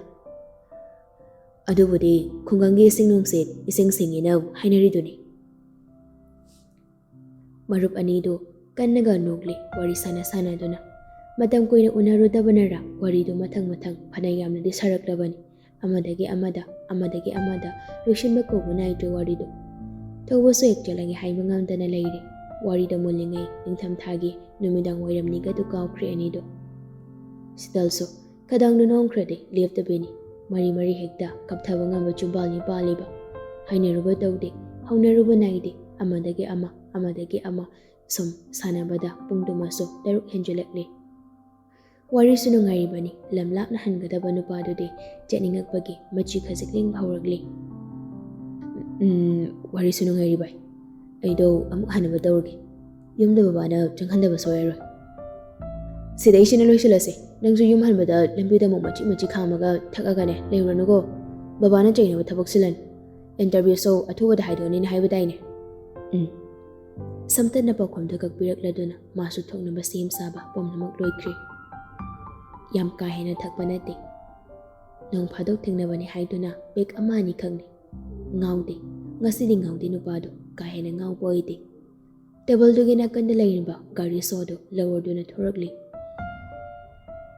ꯑꯗꯨꯕꯨꯗꯤ ꯈꯨꯡꯒꯪꯒꯤ ꯏꯁꯤꯡ ꯅꯨꯡꯁꯤꯠ ꯏꯁꯤꯡ ꯁꯦꯡꯉꯦꯅ ꯍꯥꯏꯅꯔꯤꯗꯨꯅꯤ꯫ ꯃꯔꯨꯞ ꯑꯅꯤꯗꯨ ꯀꯟꯅꯒ ꯅꯣꯛꯂꯤ, ꯋꯥꯔꯤ ꯁꯥꯟꯅ ꯁꯥꯟꯅꯗꯨꯅ꯫ ꯃꯇꯝ ꯀꯨꯏꯅ ꯎꯅꯔꯨꯗꯕꯅꯔ ꯋꯥꯔꯤꯗꯨ ꯃꯊꯪ ꯃꯊꯪ ꯐꯅ ꯌꯥꯝꯅꯗꯤ ꯁꯥꯔꯛꯂꯕꯅꯤ꯫ ꯑꯃꯗꯒꯤ ꯑꯃꯗ, ꯑꯃꯗꯒꯤ ꯑꯃꯗ ꯂꯣꯏꯁꯤꯟꯕ ꯀꯧꯕ ꯅꯥꯏꯗ꯭ꯔꯦ ꯋꯥꯔꯤꯗꯨ꯫ ꯊꯧꯕꯁꯨ ꯍꯦꯛ ꯆꯠꯂꯒꯦ ꯍꯥꯏꯕ ꯉꯝꯗꯅ ꯂꯩꯔꯤ꯫ ꯋꯥꯔꯤꯗ ꯃꯨꯜꯂꯤꯉꯩ ꯅꯤꯡꯊꯝꯊꯥꯒꯤ ꯅꯨꯃꯤꯗꯥꯡ ꯋꯥꯏꯔꯝꯅꯤꯒꯗꯨ ꯀꯥꯎꯈ꯭ꯔꯦ ꯑꯅꯤꯗꯨ꯫ ꯁꯤꯇꯜꯁꯨ ꯈꯗꯥꯡꯗꯨ ꯅꯣꯝꯈ꯭ꯔꯗꯤ ꯂꯦꯞꯇꯕꯤꯅꯤ꯫ ꯃꯔꯤ ꯃꯔꯤ ꯍꯦꯛꯇ ꯀꯞꯊꯕ ꯉꯝꯕ ꯆꯨꯝꯕꯥꯜꯅꯤ ꯄꯥꯜꯂꯤꯕ꯫ ꯍꯥꯏꯅꯔꯨꯕ ꯇꯧꯗꯦ, ꯍꯧꯅꯔꯨꯕ ꯅꯥꯏꯗꯦ, ꯑꯃꯗꯒꯤ ꯑꯃ, ꯑꯃꯗꯒꯤ ꯑꯃ ꯁꯨꯝ ꯁꯥꯟꯅꯕꯗ ꯄꯨꯡꯗꯨꯃꯁꯨ ꯇꯔꯨꯛ ꯍꯦꯟꯖꯤꯜꯂꯛꯂꯦ꯫ ꯋꯥꯔꯤꯁꯨ ꯅꯨꯡꯉꯥꯏꯔꯤꯕꯅꯤ, ꯂꯝ ꯂꯥꯞꯅ ꯍꯟꯒꯗꯕ ꯅꯨꯄꯥꯗꯨꯗꯤ ꯆꯠꯅꯤꯡꯉꯛꯄꯒꯤ ꯃꯆꯤ ꯈꯖꯤꯛ ꯂꯦꯡꯕ ꯍꯧꯔꯛꯂꯤ꯫ "ꯎꯝ, ꯋꯥꯔꯤꯁꯨ ꯅꯨꯡꯉꯥꯏꯔꯤ ꯚꯥꯏ꯫ ꯑꯩꯗꯣ ꯑꯃꯨꯛ ꯍꯟꯅꯕ ꯇꯧꯔꯒꯦ꯫ ꯌꯨꯝꯗ ꯕꯕꯥꯅ ꯆꯪꯍꯟꯗꯕ ꯁꯣꯏꯔꯔꯣꯏ꯫ ꯁꯤꯗꯩꯁꯤꯅ ꯂꯣꯏꯁꯤꯜꯂꯁꯦ꯫ ꯅꯪꯁꯨ ꯌꯨꯝ ꯍꯟꯕꯗ ꯂꯝꯕꯤꯗ ꯑꯃꯨꯛ ꯃꯆꯤ ꯃꯆꯤ ꯈꯥꯝꯃꯒ ꯊꯛꯑꯒꯅꯦ ꯂꯩꯔꯨꯔꯅꯨꯀꯣ꯫ ꯕꯕꯥꯅ ꯆꯩꯅꯕ ꯊꯕꯛ ꯁꯤꯜꯂꯅꯤ꯫ ꯏꯟꯇꯔꯚ꯭ꯌꯨꯁꯨ ꯑꯊꯨꯕꯗ ꯍꯥꯏꯗꯣꯛꯑꯅꯤꯅ ꯍꯥꯏꯕꯗꯥꯏꯅꯦ? ꯎꯝ꯫ ꯁꯝꯇꯠꯅ ꯄꯥꯎꯈꯨꯝꯗꯨ ꯀꯛꯄꯤꯔꯛꯂꯗꯨꯅ ꯃꯥꯁꯨ ꯊꯣꯛꯅꯕ ꯁꯦꯝ ꯁꯥꯕ ꯄꯨꯝꯅꯃꯛ ꯂꯣꯏꯈ꯭ꯔꯦ꯫ ꯌꯥꯝ ꯀꯥ ꯍꯦꯟꯅ ꯊꯛꯄ ꯅꯠꯇꯦ꯫ ꯅꯣꯡ ꯐꯥꯗꯣꯛ ꯊꯦꯡꯅꯕꯅꯤ ꯍꯥꯏꯗꯨꯅ ꯄꯦꯛ ꯑꯃ ꯑꯅꯤꯈꯛꯅꯤ꯫ ꯉꯥꯎꯗꯦ꯫ ꯉꯁꯤꯗꯤ ꯉꯥꯎꯗꯦ ꯅꯨꯄꯥꯗꯣ꯫ ꯀꯥ ꯍꯦꯟꯅ ꯉꯥꯎꯕ ꯑꯣꯏꯗꯦ꯫ ꯇꯦꯕꯜꯗꯨꯒꯤ ꯅꯥꯀꯟꯗ ꯂꯩꯔꯤꯕ ꯒꯥꯔꯤ ꯁꯣꯗꯨ ꯂꯧꯔꯗꯨꯅ ꯊꯣꯔꯛꯂꯤ꯫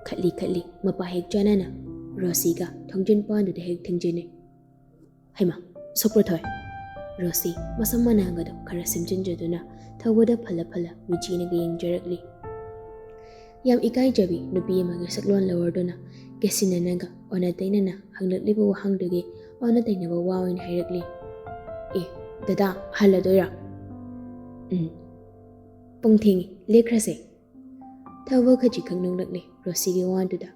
ꯈꯠꯂꯤ ꯈꯠꯂꯤ ꯃꯄꯥ ꯍꯦꯛ ꯆꯥꯟꯅꯅ ꯔꯣꯁꯤꯒ ꯊꯣꯡꯖꯤꯟ ꯄꯥꯟꯗꯨꯗ ꯍꯦꯛ ꯊꯦꯡꯖꯤꯟꯅꯩ꯫ ꯍꯩꯃꯥ, ꯁꯣꯛꯄ꯭ꯔꯣ ꯊꯣꯏ? ꯔꯣꯁꯤ ꯃꯁꯝ ꯃꯅꯥꯒꯗꯣ ꯈꯔ ꯁꯦꯝꯖꯤꯟꯖꯗꯨꯅ ꯊꯧꯕꯗ ꯐꯜꯂ ꯐꯜꯂ ꯃꯤꯆꯤꯅꯒ ꯌꯦꯡꯖꯔꯛꯂꯤ꯫ ꯌꯥꯝ ꯏꯀꯥꯏꯖꯕꯤ ꯅꯨꯄꯤ ꯑꯃꯒꯤ ꯁꯛꯂꯣꯟ ꯂꯧꯔꯗꯨꯅ ꯀꯦꯁꯤꯟꯅꯅꯒ ꯑꯣꯟꯅ ꯇꯩꯅꯅ ꯍꯪꯂꯛꯂꯤꯕ ꯋꯥꯍꯪꯗꯨꯒꯤ ꯑꯣꯟꯅ ꯇꯩꯅꯕ ꯋꯥ ꯑꯣꯏꯅ ꯍꯥꯏꯔꯛꯂꯤ꯫ ꯑꯦ, ꯗꯗꯥ, ꯍꯜꯂꯗꯣꯏꯔꯥ? ꯎꯝ꯫ ꯄꯨꯡ ꯊꯦꯡꯉꯤ, ꯂꯦꯛꯈ꯭ꯔꯁꯦ꯫ ꯊꯧꯕ ꯈꯖꯤꯛꯈꯛ ꯅꯣꯛꯂꯛꯂꯦ ꯔꯣꯁꯤꯒꯤ ꯋꯥꯗꯨꯗ꯫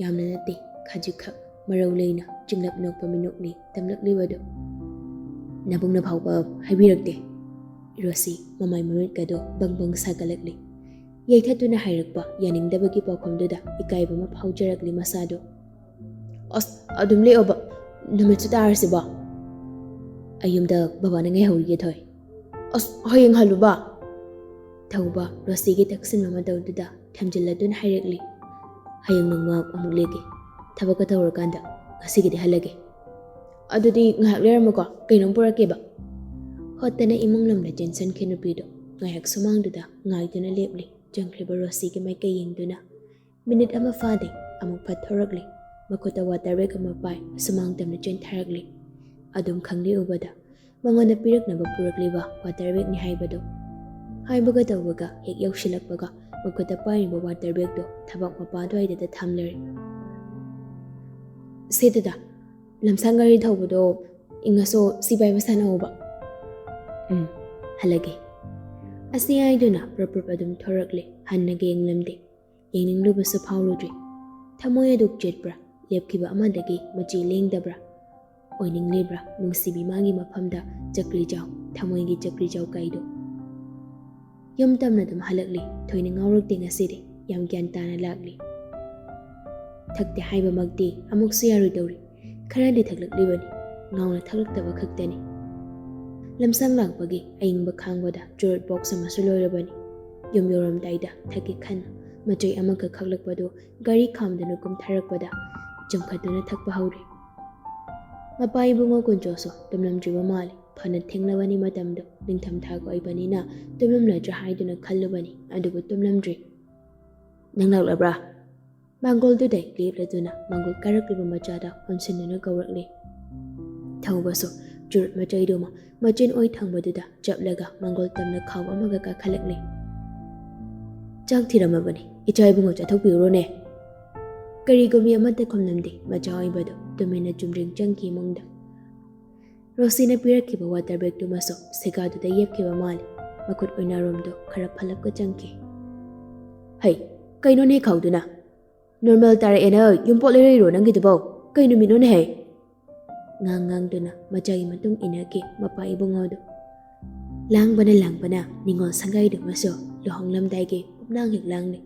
ꯌꯥꯝꯅ ꯅꯠꯇꯦ, ꯈꯖꯤꯛꯈꯛ ꯃꯔꯧ ꯂꯩꯅ ꯆꯤꯡꯂꯞ ꯅꯣꯛꯄ ꯃꯤꯅꯣꯛꯅꯤ ꯇꯝꯂꯛꯂꯤꯕꯗꯨ꯫ ꯅꯕꯨꯡꯅ ꯐꯥꯎꯕ ꯍꯥꯏꯕꯤꯔꯛꯇꯦ꯫ ꯔꯣꯁꯤ ꯃꯃꯥꯏ ꯃꯃꯤꯠꯀꯗꯣ ꯕꯪ ꯕꯪ ꯁꯥꯒꯠꯂꯛꯂꯤ꯫ ꯌꯩꯊꯠꯇꯨꯅ ꯍꯥꯏꯔꯛꯄ ꯌꯥꯅꯤꯡꯗꯕꯒꯤ ꯄꯥꯎꯈꯨꯝꯗꯨꯗ ꯏꯀꯥꯏꯕ ꯑꯃ ꯐꯥꯎꯖꯔꯛꯂꯤ ꯃꯁꯥꯗꯣ꯫ ꯑꯁ, ꯑꯗꯨꯝ ꯂꯦꯛꯑꯣꯕ, ꯅꯨꯃꯤꯠꯁꯨ ꯇꯥꯔꯁꯤꯕꯣ꯫ ꯑꯩ ꯌꯨꯝꯗ ꯕꯕꯥꯅ ꯉꯥꯏꯍꯧꯔꯤꯒꯦ ꯊꯣꯏ꯫ ꯑꯁ, ꯍꯌꯦꯡ ꯍꯜꯂꯨꯕ꯫ ꯊꯧꯕ ꯔꯣꯁꯤꯒꯤ ꯇꯛꯁꯤꯟꯕ ꯃꯇꯧꯗꯨꯗ ꯊꯦꯝꯖꯤꯜꯂꯗꯨꯅ ꯍꯥꯏꯔꯛꯂꯤ꯫ ꯍꯌꯦꯡ ꯅꯣꯡꯃ ꯑꯃꯨꯛ ꯂꯦꯛꯀꯦ, ꯊꯕꯛꯀ ꯇꯧꯔꯀꯥꯟꯗ, ꯉꯁꯤꯒꯤꯗꯤ ꯍꯜꯂꯒꯦ꯫ ꯑꯗꯨꯗꯤ ꯉꯥꯏꯍꯥꯛ ꯂꯩꯔꯝꯃꯨꯀꯣ, ꯀꯩꯅꯣꯝ ꯄꯨꯔꯛꯀꯦꯕ꯫ ꯍꯣꯠꯇꯅ ꯏꯃꯨꯡ ꯂꯣꯝꯗ ꯆꯦꯟꯁꯟꯈꯤ ꯅꯨꯄꯤꯗꯣ ꯉꯥꯏꯍꯥꯛ ꯁꯨꯃꯥꯡꯗꯨꯗ ꯉꯥꯏꯗꯨꯅ ꯂꯦꯞꯂꯤ꯫ ꯆꯪꯈ꯭ꯔꯤꯕ ꯔꯣꯁꯤꯒꯤ ꯃꯥꯏꯀꯩ ꯌꯦꯡꯗꯨꯅ꯫ ꯃꯤꯅꯤꯠ ꯑꯃ ꯐꯥꯗꯦ, ꯑꯃꯨꯛ ꯐꯠ ꯊꯣꯔꯛꯂꯤ꯫ ꯃꯈꯨꯠꯇ ꯋꯥꯇꯔ ꯕꯦꯒ ꯑꯃ ꯄꯥꯏ, ꯁꯨꯃꯥꯡ ꯇꯝꯅ ꯆꯦꯟꯊꯔꯛꯂꯤ꯫ ꯑꯗꯨꯝ ꯈꯪꯂꯦ ꯎꯕꯗ ꯃꯉꯣꯟꯗ ꯄꯤꯔꯛꯅꯕ ꯄꯨꯔꯛꯂꯤꯕ ꯋꯥꯇꯔ ꯕꯦꯒꯅꯤ ꯍꯥꯏꯕꯗꯨ꯫ ꯍꯥꯏꯕꯒ ꯇꯧꯕꯒ ꯍꯦꯛ ꯌꯧꯁꯤꯜꯂꯛꯄꯒ ꯃꯈꯨꯠꯇ ꯄꯥꯏꯔꯤꯕ ꯋꯥꯇꯔ ꯕꯦꯒꯇꯣ ꯊꯕꯥꯛ ꯃꯄꯥ ꯑꯗꯨꯋꯥꯏꯗꯨꯗ ꯊꯝꯂꯔꯦ꯫ ꯁꯦ ꯗꯗꯥ, ꯂꯝꯁꯥꯡ ꯒꯥꯔꯤ ꯊꯧꯕꯗꯣ ꯏꯪꯉꯁꯨ ꯁꯤ ꯄꯥꯏꯕ ꯁꯥꯟꯅꯧꯕ꯫ ꯎꯝ, ꯍꯜꯂꯒꯦ꯫ ꯑꯁꯤ ꯍꯥꯏꯗꯨꯅ ꯄ꯭ꯔꯞ ꯄ꯭ꯔꯞ ꯑꯗꯨꯝ ꯊꯣꯔꯛꯂꯦ, ꯍꯟꯅꯒ ꯌꯦꯡꯂꯝꯗꯦ꯫ ꯌꯦꯡꯅꯤꯡꯂꯨꯕꯁꯨ ꯐꯥꯎꯔꯨꯗ꯭ꯔꯤ꯫ ꯊꯃꯣꯏ ꯑꯗꯨ ꯆꯦꯠꯄ꯭ꯔꯥ? ꯂꯦꯞꯈꯤꯕ ꯑꯃꯗꯒꯤ ꯃꯆꯤ ꯂꯦꯡꯗꯕ꯭ꯔꯥ? ꯑꯣꯏꯅꯤꯡꯂꯤꯕ꯭ꯔꯥ ꯅꯨꯡꯁꯤꯕꯤ ꯃꯥꯒꯤ ꯃꯐꯝꯗ ꯆꯀ꯭ꯔꯤꯖꯥꯎ, ꯊꯃꯣꯏꯒꯤ ꯆꯀ꯭ꯔꯤꯖꯥꯎ ꯀꯥꯏꯗꯣ? ꯌꯨꯝ ꯇꯝꯅ ꯑꯗꯨꯝ ꯍꯜꯂꯛꯂꯤ꯫ ꯊꯣꯏꯅ ꯉꯥꯎꯔꯛꯇꯦ ꯉꯁꯤꯗꯤ꯫ ꯌꯥꯝ ꯒ꯭ꯌꯥꯟ ꯇꯥꯅ ꯂꯥꯛꯂꯤ꯫ ꯊꯛꯇꯦ ꯍꯥꯏꯕꯃꯛꯇꯤ ꯑꯃꯨꯛꯁꯨ ꯌꯥꯔꯣꯏꯗꯧꯔꯤ꯫ ꯈꯔꯗꯤ ꯊꯛꯂꯛꯂꯤꯕꯅꯤ꯫ ꯉꯥꯎꯅ ꯊꯛꯂꯛꯇꯕ ꯈꯛꯇꯅꯤ꯫ ꯂꯝꯁꯥꯡ ꯂꯥꯛꯄꯒꯤ ꯑꯏꯪꯕ ꯈꯥꯡꯕꯗ ꯆꯨꯔꯨꯠ ꯕꯣꯛꯁ ꯑꯃꯁꯨ ꯂꯣꯏꯔꯕꯅꯤ꯫ ꯌꯨꯝ ꯌꯧꯔꯝꯗꯥꯏꯗ ꯊꯛꯀꯦ ꯈꯟꯅ ꯃꯆꯩ ꯑꯃꯈꯛ ꯈꯛꯂꯛꯄꯗꯨ ꯒꯥꯔꯤ ꯈꯥꯝꯗꯨꯅ ꯀꯨꯝꯊꯔꯛꯄꯗ ꯆꯨꯝꯈꯠꯇꯨꯅ ꯊꯛꯄ ꯍꯧꯔꯦ꯫ ꯃꯄꯥ ꯏꯕꯨꯡꯉꯣ ꯀꯨꯟꯖꯣꯁꯨ ꯇꯨꯝꯂꯝꯗ꯭ꯔꯤꯕ ꯃꯥꯜꯂꯤ꯫ ꯐꯅ ꯊꯦꯡꯂꯕꯅꯤ ꯃꯇꯝꯗꯨ꯫ ꯅꯤꯡꯊꯝꯊꯥꯒ ꯑꯣꯏꯕꯅꯤꯅ ꯇꯨꯝꯂꯝꯂꯗ꯭ꯔꯥ ꯍꯥꯏꯗꯨꯅ ꯈꯜꯂꯨꯕꯅꯤ, ꯑꯗꯨꯕꯨ ꯇꯨꯝꯂꯝꯗ꯭ꯔꯤ꯫ "ꯅꯪ ꯂꯥꯛꯂꯕ꯭ꯔꯥ?" ꯃꯥꯡꯒꯣꯜꯗꯨꯗ ꯂꯦꯞꯂꯗꯨꯅ ꯃꯥꯡꯒꯣꯜ ꯀꯥꯔꯛꯂꯤꯕ ꯃꯆꯥꯗ ꯑꯣꯟꯁꯤꯟꯗꯨꯅ ꯀꯧꯔꯛꯂꯤ꯫ ꯊꯧꯕꯁꯨ ꯆꯨꯔꯨꯠ ꯃꯆꯩꯗꯨꯃ ꯃꯆꯤꯟ ꯑꯣꯏ ꯊꯪꯕꯗꯨꯗ ꯆꯞꯂꯒ ꯃꯥꯡꯒꯣꯜ ꯇꯝꯅ ꯈꯥꯎ ꯑꯃꯒ ꯀꯥꯈꯠꯂꯛꯂꯤ꯫ "ꯆꯥꯛ ꯊꯤꯔꯝꯃꯕꯅꯤ, ꯏꯆꯥ ꯏꯕꯨꯡꯉꯣ ꯆꯥꯊꯣꯛꯄꯤꯔꯨꯔꯣꯅꯦ꯫" ꯀꯔꯤꯒꯨꯝꯕꯤ ꯑꯃꯠꯇ ꯈꯨꯝꯂꯝꯗꯦ꯫ ꯃꯆꯥ ꯑꯣꯏꯕꯗꯨ ꯇꯨꯃꯤꯟꯅ ꯆꯨꯝꯗ꯭ꯔꯤꯡ ꯆꯪꯈꯤ ꯏꯃꯨꯡꯗ꯫ ꯔꯣꯁꯤꯅ ꯄꯤꯔꯛꯈꯤꯕ ꯋꯥꯇꯔ ꯕꯦꯒꯇꯨꯃꯁꯨ ꯁꯦꯒꯥꯗꯨꯗ ꯌꯦꯞꯈꯤꯕ ꯃꯥꯜꯂꯤ꯫ ꯃꯈꯨꯠ ꯑꯣꯏꯅꯥꯔꯣꯝꯗꯣ ꯈꯔ ꯐꯂꯞꯀ ꯆꯪꯈꯤ꯫ "ꯍꯩ, ꯀꯩꯅꯣꯅꯦ ꯈꯥꯎꯗꯨꯅ? ꯅꯣꯔꯃꯦꯜ ꯇꯥꯔꯛꯑꯦꯅ ꯌꯨꯝꯄꯣꯠ ꯂꯩꯔꯛꯏꯔꯣ ꯅꯪꯒꯤꯗꯨꯕꯣ? ꯀꯩ ꯅꯨꯃꯤꯠꯅꯣꯅꯦ ꯍꯩ?" ꯉꯥꯡ ꯉꯥꯡꯗꯨꯅ ꯃꯆꯥꯒꯤ ꯃꯇꯨꯡ ꯏꯟꯅꯈꯤ ꯃꯄꯥ ꯏꯕꯨꯡꯉꯣꯗꯨ꯫ ꯂꯥꯡꯕꯅ ꯂꯥꯡꯕꯅ ꯅꯤꯉꯣꯜ ꯁꯪꯒꯥꯏꯗꯨꯃꯁꯨ ꯂꯨꯍꯣꯡꯂꯝꯗꯥꯏꯒꯤ ꯄꯨꯝꯅꯥꯡ ꯍꯦꯛ ꯂꯥꯡꯂꯤ꯫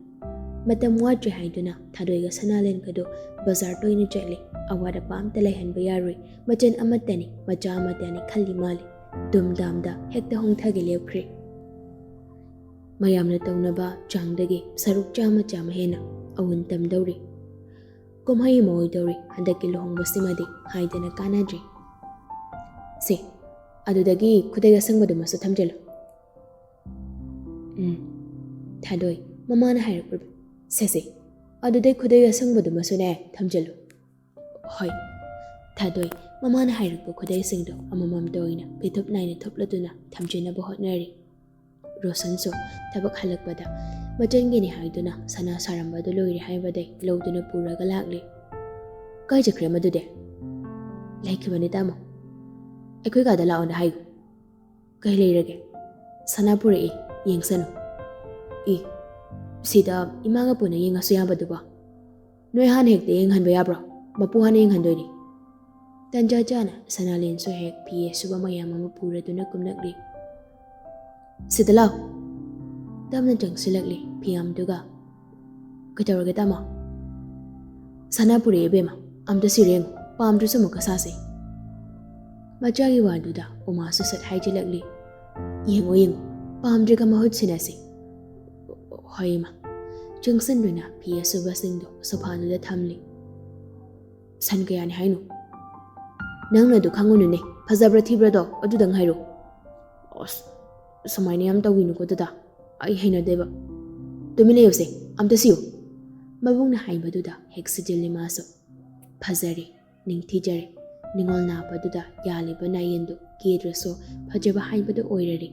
ꯃꯇꯝ ꯋꯥꯠꯇ꯭ꯔꯦ ꯍꯥꯏꯗꯨꯅ ꯊꯥꯗꯣꯏꯒ ꯁꯅꯥꯂꯦꯟꯒꯗꯨ ꯕꯖꯥꯔ ꯇꯣꯏꯅ ꯆꯠꯂꯤ꯫ ꯑꯋꯥꯠ ꯑꯄꯥ ꯑꯝꯇ ꯂꯩꯍꯟꯕ ꯌꯥꯔꯣꯏ꯫ ꯃꯆꯟ ꯑꯃꯠꯇꯅꯤ, ꯃꯆꯥ ꯑꯃꯠꯇꯅꯤ ꯈꯜꯂꯤ ꯃꯥꯜꯂꯤ꯫ ꯗꯨꯝꯗꯥꯝꯗ ꯍꯦꯛꯇ ꯍꯣꯡꯊꯒꯦ ꯂꯦꯞꯈ꯭ꯔꯦ꯫ ꯃꯌꯥꯝꯅ ꯇꯧꯅꯕ ꯆꯥꯡꯗꯒꯤ ꯁꯔꯨꯛ ꯆꯥꯝꯃ ꯆꯥꯝꯃ ꯍꯦꯟꯅ ꯑꯋꯨꯟ ꯇꯝꯗꯧꯔꯤ꯫ ꯀꯨꯝꯍꯩ ꯑꯃ ꯑꯣꯏꯗꯧꯔꯤ ꯍꯟꯗꯛꯀꯤ ꯂꯨꯍꯣꯡꯕꯁꯤꯃꯗꯤ ꯍꯥꯏꯗꯅ ꯀꯥꯟꯅꯗ꯭ꯔꯤ꯫ "ꯁꯦ, ꯑꯗꯨꯗꯒꯤ ꯈꯨꯗꯩ ꯑꯁꯪꯕꯗꯨꯃꯁꯨ ꯊꯝꯖꯤꯜꯂꯨ꯫" "ꯎꯝ, ꯊꯥꯗꯣꯏ, ꯃꯃꯥꯅ ꯍꯥꯏꯔꯛꯄꯗꯨ꯫ ꯁꯦ, ꯁꯦ, ꯑꯗꯨꯗꯩ ꯈꯨꯗꯩ ꯑꯁꯪꯕꯗꯨꯃꯁꯨꯅꯦ ꯊꯝꯖꯤꯜꯂꯨ꯫" "ꯍꯣꯏ꯫" ꯊꯥꯗꯣꯏ ꯃꯃꯥꯅ ꯍꯥꯏꯔꯛꯄ ꯈꯨꯗꯩꯁꯤꯡꯗꯣ ꯑꯃꯃꯝꯇ ꯑꯣꯏꯅ ꯐꯤꯊꯨꯞ ꯅꯥꯏꯅ ꯊꯨꯞꯂꯗꯨꯅ ꯊꯝꯖꯤꯟꯅꯕ ꯍꯣꯠꯅꯔꯤ꯫ ꯔꯣꯁꯟꯁꯨ ꯊꯕꯛ ꯍꯜꯂꯛꯄꯗ ꯃꯆꯟꯒꯤꯅꯤ ꯍꯥꯏꯗꯨꯅ ꯁꯅꯥ ꯁꯥꯔꯝꯕꯗꯨ ꯂꯣꯏꯔꯦ ꯍꯥꯏꯕꯗꯩ ꯂꯧꯗꯨꯅ ꯄꯨꯔꯒ ꯂꯥꯛꯂꯤ꯫ "ꯀꯥꯏ ꯆꯠꯈ꯭ꯔꯦ ꯃꯗꯨꯗꯤ?" "ꯂꯩꯈꯤꯕꯅꯤ ꯇꯥꯃꯣ꯫ ꯑꯩꯈꯣꯏ ꯀꯥꯗ ꯂꯥꯛꯑꯣꯅ ꯍꯥꯏꯌꯨ꯫" "ꯀꯩ ꯂꯩꯔꯒꯦ?" "ꯁꯅꯥ ꯄꯨꯔꯛꯏ, ꯌꯦꯡꯁꯅꯨ꯫" "ꯏ, ꯁꯤꯗ ꯏꯃꯥꯒ ꯄꯨꯟꯅ ꯌꯦꯡꯉꯁꯨ ꯌꯥꯕꯗꯨꯕꯣ? ꯅꯣꯏ ꯍꯥꯟꯅ ꯍꯦꯛꯇ ꯌꯦꯡꯍꯟꯕ ꯌꯥꯕ꯭ꯔꯣ? ꯃꯄꯨ ꯍꯥꯟꯅ ꯌꯦꯡꯍꯟꯗꯣꯏꯅꯤ꯫" ꯇꯟꯖꯥ ꯆꯥꯅ ꯁꯅꯥꯂꯦꯟꯁꯨ ꯍꯦꯛ ꯐꯤ ꯑꯁꯨꯕ ꯃꯌꯥꯝ ꯑꯃ ꯄꯨꯔꯗꯨꯅ ꯀꯨꯝꯂꯛꯂꯤ꯫ "ꯁꯤꯗ ꯂꯥꯎ꯫" ꯇꯞꯅ ꯆꯪꯁꯤꯜꯂꯛꯂꯤ ꯐꯤꯌꯥꯝꯗꯨꯒ꯫ "ꯀꯩꯗꯧꯔꯒꯦ ꯇꯥꯃꯣ?" "ꯁꯅꯥ ꯄꯨꯔꯛꯑꯦ ꯏꯕꯦꯝꯃ, ꯑꯝꯇ ꯁꯤꯔꯦ ꯌꯦꯡꯉꯨ, ꯄꯥꯝꯗ꯭ꯔꯁꯨ ꯑꯃꯨꯛꯀ ꯁꯥꯁꯦ꯫" ꯃꯆꯥꯒꯤ ꯋꯥꯗꯨꯗ ꯎꯃꯥꯁꯨ ꯁꯠ ꯍꯥꯏꯖꯤꯜꯂꯛꯂꯤ꯫ "ꯌꯦꯡꯉꯣ ꯌꯦꯡꯉꯣ, ꯄꯥꯝꯗ꯭ꯔꯒ ꯃꯍꯨꯠ ꯁꯤꯟꯅꯁꯤ꯫" "ꯍꯣꯏ ꯏꯃꯥ꯫" ꯆꯪꯁꯤꯟꯗꯨꯅ ꯐꯤ ꯑꯁꯨꯕꯁꯤꯡꯗꯨ ꯁꯣꯐꯥꯗꯨꯗ ꯊꯝꯂꯤ꯫ "ꯁꯟ ꯀꯌꯥꯅꯤ ꯍꯥꯏꯅꯣ?" "ꯅꯪꯅ ꯑꯗꯨ ꯈꯪꯉꯨꯅꯨꯅꯦ, ꯐꯖꯕ꯭ꯔꯥ ꯊꯤꯕ꯭ꯔꯥꯗꯣ ꯑꯗꯨꯗꯪ ꯍꯥꯏꯔꯣ꯫" "ꯑꯁ, ꯁꯨꯃꯥꯏꯅ ꯌꯥꯝ ꯇꯧꯕꯤꯅꯨꯀꯣ ꯗꯗꯥ, ꯑꯩ ꯍꯩꯅꯗꯦꯕ꯫" "ꯇꯨꯃꯤꯟ ꯂꯩꯌꯨꯁꯦ, ꯑꯝꯇ ꯁꯤꯌꯨ꯫" ꯃꯕꯨꯡꯅ ꯍꯥꯏꯕꯗꯨꯗ ꯍꯦꯛ ꯁꯤꯖꯤꯜꯂꯤ ꯃꯥꯁꯨ꯫ ꯐꯖꯔꯦ, ꯅꯤꯡꯊꯤꯖꯔꯦ꯫ ꯅꯤꯉꯣꯜ ꯅꯥꯞꯄꯗꯨꯗ ꯌꯥꯜꯂꯤꯕ ꯅꯥꯌꯦꯟꯗꯨ ꯀꯦꯗ꯭ꯔꯁꯨ ꯐꯖꯕ ꯍꯥꯏꯕꯗꯨ ꯑꯣꯏꯔꯔꯦ꯫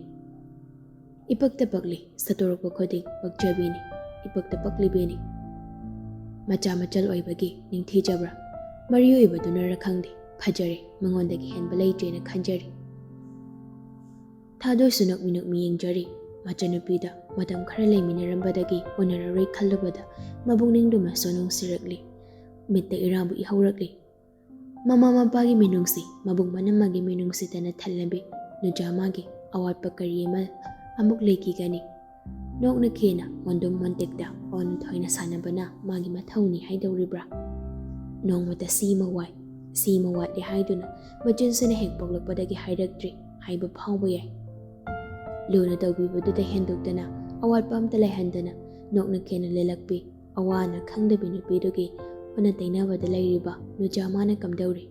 ꯏꯄꯛꯇ ꯄꯛꯂꯤ, ꯁꯠꯇꯣꯔꯛꯄ ꯈꯨꯗꯤꯡ ꯄꯛꯆꯕꯤꯅꯤ, ꯏꯄꯛꯇ ꯄꯛꯂꯤꯕꯤꯅꯤ꯫ ꯃꯆꯥ ꯃꯆꯜ ꯑꯣꯏꯕꯒꯤ ꯅꯤꯡꯊꯤꯖꯕ꯭ꯔꯥ, ꯃꯔꯤ ꯑꯣꯏꯕꯗꯨꯅꯔ ꯈꯪꯗꯦ, ꯐꯖꯔꯦ, ꯃꯉꯣꯟꯗꯒꯤ ꯍꯦꯟꯕ ꯂꯩꯇ꯭ꯔꯦꯅ ꯈꯟꯖꯔꯤ꯫ ꯊꯥꯗꯣꯏꯁꯨ ꯅꯣꯛꯃꯤ ꯅꯣꯛꯃꯤ ꯌꯦꯡꯖꯔꯤ꯫ ꯃꯆꯥꯅꯨꯄꯤꯗ ꯃꯇꯝ ꯈꯔ ꯂꯩꯃꯤꯟꯅꯔꯝꯕꯗꯒꯤ ꯎꯅꯔꯔꯣꯏ ꯈꯜꯂꯨꯕꯗ ꯃꯕꯨꯛꯅꯤꯡꯗꯨꯃꯁꯨ ꯅꯨꯡꯁꯤꯔꯛꯂꯤ꯫ ꯃꯤꯠꯇ ꯏꯔꯥꯕꯨ ꯏꯍꯧꯔꯛꯂꯤ꯫ ꯃꯃꯥ ꯃꯄꯥꯒꯤ ꯃꯤꯅꯨꯡꯁꯤ, ꯃꯕꯨꯡ ꯃꯅꯝꯃꯒꯤ ꯃꯤꯅꯨꯡꯁꯤꯇꯅ ꯊꯜꯂꯕꯤ ꯅꯨꯖꯥꯃꯥꯒꯤ ꯑꯋꯥꯠꯄ ꯀꯔꯤ ꯑꯃ ꯑꯃꯨꯛ ꯂꯩꯈꯤꯒꯅꯤ? ꯅꯣꯛꯅ ꯈꯦꯅ, ꯃꯣꯟꯗꯨꯝ ꯃꯣꯟꯇꯦꯛꯇ ꯑꯣꯟ ꯊꯣꯏꯅ ꯁꯥꯟꯅꯕꯅ ꯃꯥꯒꯤ ꯃꯊꯧꯅꯤ ꯍꯥꯏꯗꯧꯔꯤꯕ꯭ꯔꯥ? ꯅꯣꯡꯃꯇ ꯁꯤ ꯑꯃ ꯋꯥꯏ, ꯁꯤ ꯑꯃ ꯋꯥꯠꯂꯤ ꯍꯥꯏꯗꯨꯅ ꯃꯆꯤꯟꯁꯤꯅ ꯍꯦꯛ ꯄꯣꯛꯂꯛꯄꯗꯒꯤ ꯍꯥꯏꯔꯛꯇ꯭ꯔꯤ ꯍꯥꯏꯕ ꯐꯥꯎꯕ ꯌꯥꯏ꯫ ꯂꯨꯅ ꯇꯧꯕꯤꯕꯗꯨꯗ ꯍꯦꯟꯗꯣꯛꯇꯅ ꯑꯋꯥꯠꯄ ꯑꯝꯇ ꯂꯩꯍꯟꯗꯅ ꯅꯣꯛꯅ ꯈꯦꯅ ꯂꯦꯜꯂꯛꯄꯤ ꯑꯋꯥ ꯑꯅꯥ ꯈꯪꯗꯕꯤ ꯅꯨꯄꯤꯗꯨꯒꯤ ꯑꯣꯟꯅ ꯇꯩꯅꯕꯗ ꯂꯩꯔꯤꯕ ꯅꯨꯖꯥꯃꯥꯅ ꯀꯝꯗꯧꯔꯤ?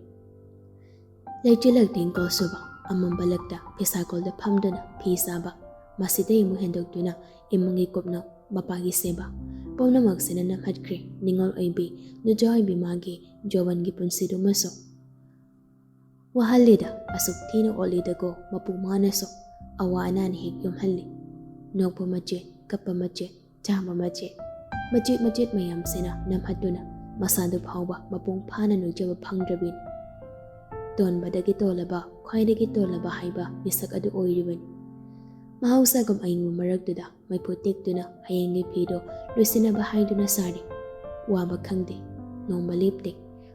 ꯂꯩꯆꯤꯜ ꯂꯩꯇꯦꯡ ꯀꯣꯜ ꯁꯨꯕ, ꯑꯃꯝꯕ ꯂꯛꯇ ꯐꯤꯁꯥꯀꯣꯜꯗ ꯐꯝꯗꯨꯅ ꯐꯤ ꯁꯥꯕ, ꯃꯁꯤꯗꯩ ꯑꯃꯨꯛ ꯍꯦꯟꯗꯣꯛꯇꯨꯅ ꯏꯃꯨꯡꯒꯤ ꯀꯨꯞꯅꯣ, ꯃꯄꯥꯒꯤ ꯁꯦꯕꯥ, ꯄꯨꯝꯅꯃꯛꯁꯤꯅ ꯅꯝꯍꯠꯈ꯭ꯔꯦ ꯅꯤꯡꯉꯣꯜ ꯑꯣꯏꯕꯤ ꯅꯨꯖꯥ ꯑꯣꯏꯕꯤ ꯃꯥꯒꯤ ꯖꯣꯕꯟꯒꯤ ꯄꯨꯟꯁꯤꯗꯨꯃꯁꯨ꯫ ꯋꯥꯍꯜꯂꯤꯗ, ꯑꯁꯨꯛ ꯊꯤꯅ ꯑꯣꯠꯂꯤꯗꯀꯣ ꯃꯄꯨ ꯃꯥꯅꯁꯨ꯫ ꯑꯋꯥ ꯑꯅꯥꯅ ꯍꯦꯛ ꯌꯣꯝꯍꯜꯂꯤ꯫ ꯅꯣꯛꯄ ꯃꯆꯦꯠ, ꯀꯞꯄ ꯃꯆꯦꯠ, ꯆꯥꯕ ꯃꯆꯦꯠ, ꯃꯆꯦꯠ ꯃꯆꯦꯠ ꯃꯌꯥꯝꯁꯤꯅ ꯅꯝꯍꯠꯇꯨꯅ ꯃꯁꯥꯗꯨ ꯐꯥꯎꯕ ꯃꯄꯨꯡ ꯐꯥꯅ ꯅꯣꯏꯖꯕ ꯐꯪꯗ꯭ꯔꯕꯤꯅꯤ꯫ ꯇꯣꯟꯕꯗꯒꯤ ꯇꯣꯜꯂꯕ, ꯈ꯭ꯋꯥꯏꯗꯒꯤ ꯇꯣꯜꯂꯕ ꯍꯥꯏꯕ ꯃꯤꯁꯛ ꯑꯗꯨ ꯑꯣꯏꯔꯤꯕꯅꯤ꯫ ꯃꯍꯧꯁꯥꯒꯨꯝ ꯑꯏꯪꯕ ꯃꯔꯛꯇꯨꯗ ꯃꯩꯐꯨ ꯇꯦꯛꯇꯨꯅ ꯍꯌꯦꯡꯒꯤ ꯐꯤꯗꯣ ꯂꯣꯏꯁꯤꯟꯅꯕ ꯍꯥꯏꯗꯨꯅ ꯁꯥꯔꯤ꯫ ꯋꯥꯕ ꯈꯪꯗꯦ, ꯅꯣꯡꯃ ꯂꯦꯞꯇꯦ,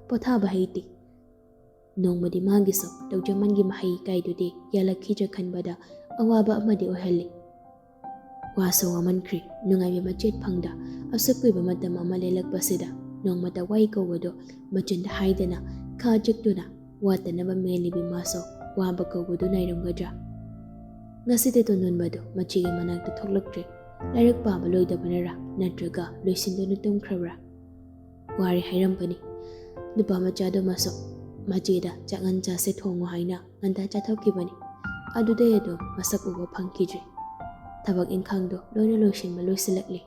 ꯄꯣꯊꯥꯕ ꯍꯩꯇꯦ꯫ ꯅꯣꯡꯃꯗꯤ ꯃꯥꯒꯤꯁꯨ ꯇꯧꯖꯃꯟꯒꯤ ꯃꯍꯩ ꯀꯥꯏꯗꯨꯗꯤ ꯌꯥꯜꯂꯛꯈꯤꯗ꯭ꯔꯥ ꯈꯟꯕꯗ ꯑꯋꯥꯕ ꯑꯃꯗꯤ ꯑꯣꯏꯍꯜꯂꯤ꯫ ꯋꯥꯁꯨ ꯋꯥꯃꯟꯈ꯭ꯔꯦ, ꯅꯨꯡꯉꯥꯏꯕ ꯃꯆꯦꯠ ꯐꯪꯗ꯫ ꯑꯁꯨꯛ ꯀꯨꯏꯕ ꯃꯇꯝ ꯑꯃ ꯂꯦꯜꯂꯛꯄꯁꯤꯗ ꯅꯣꯡꯃꯇ ꯋꯥꯏ ꯀꯧꯕꯗꯣ ꯃꯆꯤꯟꯗ ꯍꯥꯏꯗꯅ, ꯈꯥ ꯆꯤꯛꯇꯨꯅ ꯋꯥꯇꯅꯕ ꯃꯦꯜꯂꯤꯕꯤ ꯃꯥꯁꯨ ꯋꯥꯕ ꯀꯧꯕꯗꯨ ꯅꯥꯏꯔꯝꯒꯗ꯭ꯔꯥ? ꯉꯁꯤꯗꯤ ꯇꯣꯟꯗꯣꯟꯕꯗꯨ ꯃꯆꯦꯒꯤ ꯃꯅꯥꯛꯇ ꯊꯣꯛꯂꯛꯇ꯭ꯔꯦ꯫ ꯂꯥꯏꯔꯤꯛ ꯄꯥꯕ ꯂꯣꯏꯗꯕꯅꯔꯥ, ꯅꯠꯇ꯭ꯔꯒ ꯂꯣꯏꯁꯤꯟꯗꯨꯅ ꯇꯨꯝꯈ꯭ꯔꯕ꯭ꯔꯥ? ꯋꯥꯔꯦ ꯍꯥꯏꯔꯝꯒꯅꯤ꯫ ꯅꯨꯄꯥ ꯃꯆꯥꯗꯨꯃꯁꯨ ꯃꯆꯦꯗ ꯆꯥꯛꯉꯟ ꯆꯥꯁꯦ ꯊꯣꯡꯉꯨ ꯍꯥꯏꯅ ꯉꯟꯇꯥ ꯆꯥꯊꯣꯛꯈꯤꯕꯅꯤ꯫ ꯑꯗꯨꯗꯩ ꯑꯗꯨꯝ ꯃꯁꯛ ꯎꯕ ꯐꯪꯈꯤꯗ꯭ꯔꯦ꯫ ꯊꯕꯛ ꯏꯪꯈꯥꯡꯗꯣ ꯂꯣꯏꯅ ꯂꯣꯏꯁꯤꯟꯕ ꯂꯣꯏꯁꯤꯜꯂꯛꯂꯦ꯫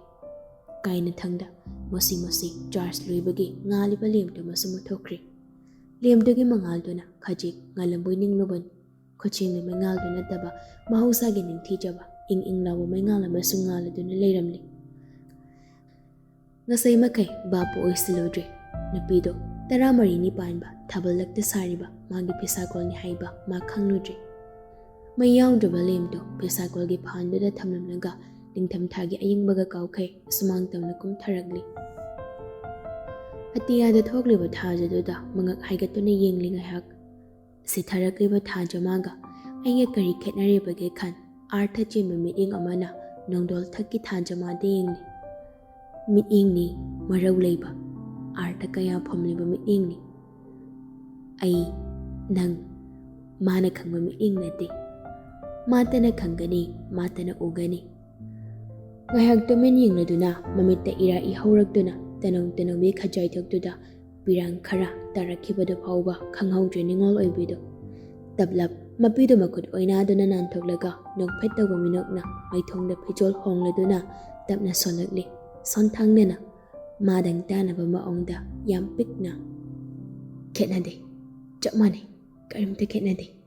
ꯀꯥꯏꯅꯊꯪꯗ ꯃꯨꯁꯤ ꯃꯨꯁꯤ ꯆꯥꯔꯖ ꯂꯣꯏꯕꯒꯤ ꯉꯥꯜꯂꯤꯕ ꯂꯦꯝꯞꯇꯨꯃꯁꯨ ꯃꯨꯠꯊꯣꯛꯈ꯭ꯔꯦ꯫ ꯂꯦꯝꯞꯇꯨꯒꯤ ꯃꯉꯥꯜꯗꯨꯅ ꯈꯖꯤꯛ ꯉꯥꯜꯂꯝꯕꯣꯏ ꯅꯤꯡꯂꯨꯕꯅꯤ꯫ ꯈꯨꯠꯁꯦꯝꯒꯤ ꯃꯩꯉꯥꯜꯗꯨ ꯅꯠꯇꯕ ꯃꯍꯧꯁꯥꯒꯤ ꯅꯤꯡꯊꯤꯖꯕ ꯏꯪ ꯏꯪ ꯂꯥꯎꯕ ꯃꯩꯉꯥꯜ ꯑꯃꯁꯨ ꯉꯥꯜꯂꯗꯨꯅ ꯂꯩꯔꯝꯂꯤ꯫ ꯉꯁꯥꯏ ꯃꯈꯩ ꯚꯥꯞꯄꯨ ꯑꯣꯏꯁꯤꯜꯂꯨꯗ꯭ꯔꯦ꯫ ꯅꯨꯄꯤꯗꯣ ꯇꯔꯥꯃꯔꯤꯅꯤ ꯄꯥꯟꯕ ꯊꯥꯕꯜꯂꯛꯇ ꯁꯥꯔꯤꯕ ꯃꯥꯒꯤ ꯐꯤꯁꯥꯀꯣꯜꯅꯤ ꯍꯥꯏꯕ ꯃꯥ ꯈꯪꯂꯨꯗ꯭ꯔꯦ꯫ ꯃꯩ ꯌꯥꯎꯗ꯭ꯔꯕ ꯂꯦꯝꯞꯇꯣ ꯐꯤꯁꯥꯀꯣꯜꯒꯤ ꯐꯥꯟꯗꯨꯗ ꯊꯝꯂꯝꯂꯒ ꯅꯤꯡꯊꯝꯊꯥꯒꯤ ꯑꯌꯤꯡꯕꯒ ꯀꯥꯎꯈꯩ ꯁꯨꯃꯥꯡ ꯇꯝꯅ ꯀꯨꯝꯊꯔꯛꯂꯤ꯫ ꯑꯇꯤꯌꯥꯗ ꯊꯣꯛꯂꯤꯕ ꯊꯥꯖꯗꯨꯗ ꯃꯉꯛ ꯍꯥꯏꯒꯠꯇꯨꯅ ꯌꯦꯡꯂꯤ ꯉꯥꯏꯍꯥꯛ꯫ ꯁꯤꯊꯔꯛꯂꯤꯕ ꯊꯥꯖꯃꯥꯒ ꯑꯩꯒ ꯀꯔꯤ ꯈꯦꯠꯅꯔꯤꯕꯒꯦ ꯈꯟ, ꯑꯥꯔꯊ ꯆꯦꯟꯕ ꯃꯤꯠꯌꯦꯡ ꯑꯃꯅ ꯅꯣꯡꯗꯣꯜ ꯊꯛꯀꯤ ꯊꯥꯖꯃꯥꯗ ꯌꯦꯡꯂꯤ꯫ ꯃꯤꯠꯌꯦꯡꯅꯤ ꯃꯔꯧ ꯂꯩꯕ, ꯑꯥꯔꯊ ꯀꯌꯥ ꯐꯝꯂꯤꯕ ꯃꯤꯠꯌꯦꯡꯅꯤ꯫ ꯑꯩ, ꯅꯪ, ꯃꯥꯅ ꯈꯪꯕ ꯃꯤꯠꯌꯦꯡ ꯅꯠꯇꯦ꯫ ꯃꯥꯇꯅ ꯈꯪꯒꯅꯤ, ꯃꯥꯇꯅ ꯎꯒꯅꯤ꯫ ꯉꯥꯏꯍꯥꯛ ꯇꯨꯃꯤꯟ ꯌꯦꯡꯂꯗꯨꯅ ꯃꯃꯤꯠꯇ ꯏꯔꯥ ꯏꯍꯧꯔꯛꯇꯨꯅ ꯇꯅꯧ ꯇꯅꯧꯒꯤ ꯈꯖꯥꯏꯊꯣꯛꯇꯨꯗ ꯄꯤꯔꯥꯡ ꯈꯔ ꯇꯥꯔꯛꯈꯤꯕꯗꯨ ꯐꯥꯎꯕ ꯈꯪꯍꯧꯗ꯭ꯔꯦ ꯅꯤꯡꯉꯣꯜ ꯑꯣꯏꯕꯤꯗꯨ꯫ ꯇꯞꯂꯞ ꯃꯄꯤꯗꯨ ꯃꯈꯨꯠ ꯑꯣꯏꯅꯥꯗꯨꯅ ꯅꯥꯟꯊꯣꯛꯂꯒ ꯅꯣꯛꯐꯦꯠ ꯇꯧꯕ ꯃꯤꯅꯣꯛꯅ ꯃꯩꯊꯣꯡꯗ ꯐꯤꯖꯣꯜ ꯍꯣꯡꯂꯗꯨꯅ ꯇꯞꯅ ꯁꯣꯜꯂꯛꯂꯤ꯫ ꯁꯣꯟꯊꯥꯡꯅꯅ ꯃꯥꯗꯪ ꯇꯥꯅꯕ ꯃꯑꯣꯡꯗ ꯌꯥꯝ ꯄꯤꯛꯅ, "ꯈꯦꯠꯅꯗꯦ, ꯆꯞ ꯃꯥꯟꯅꯩ, ꯀꯔꯤꯝꯇ ꯈꯦꯠꯅꯗꯦ꯫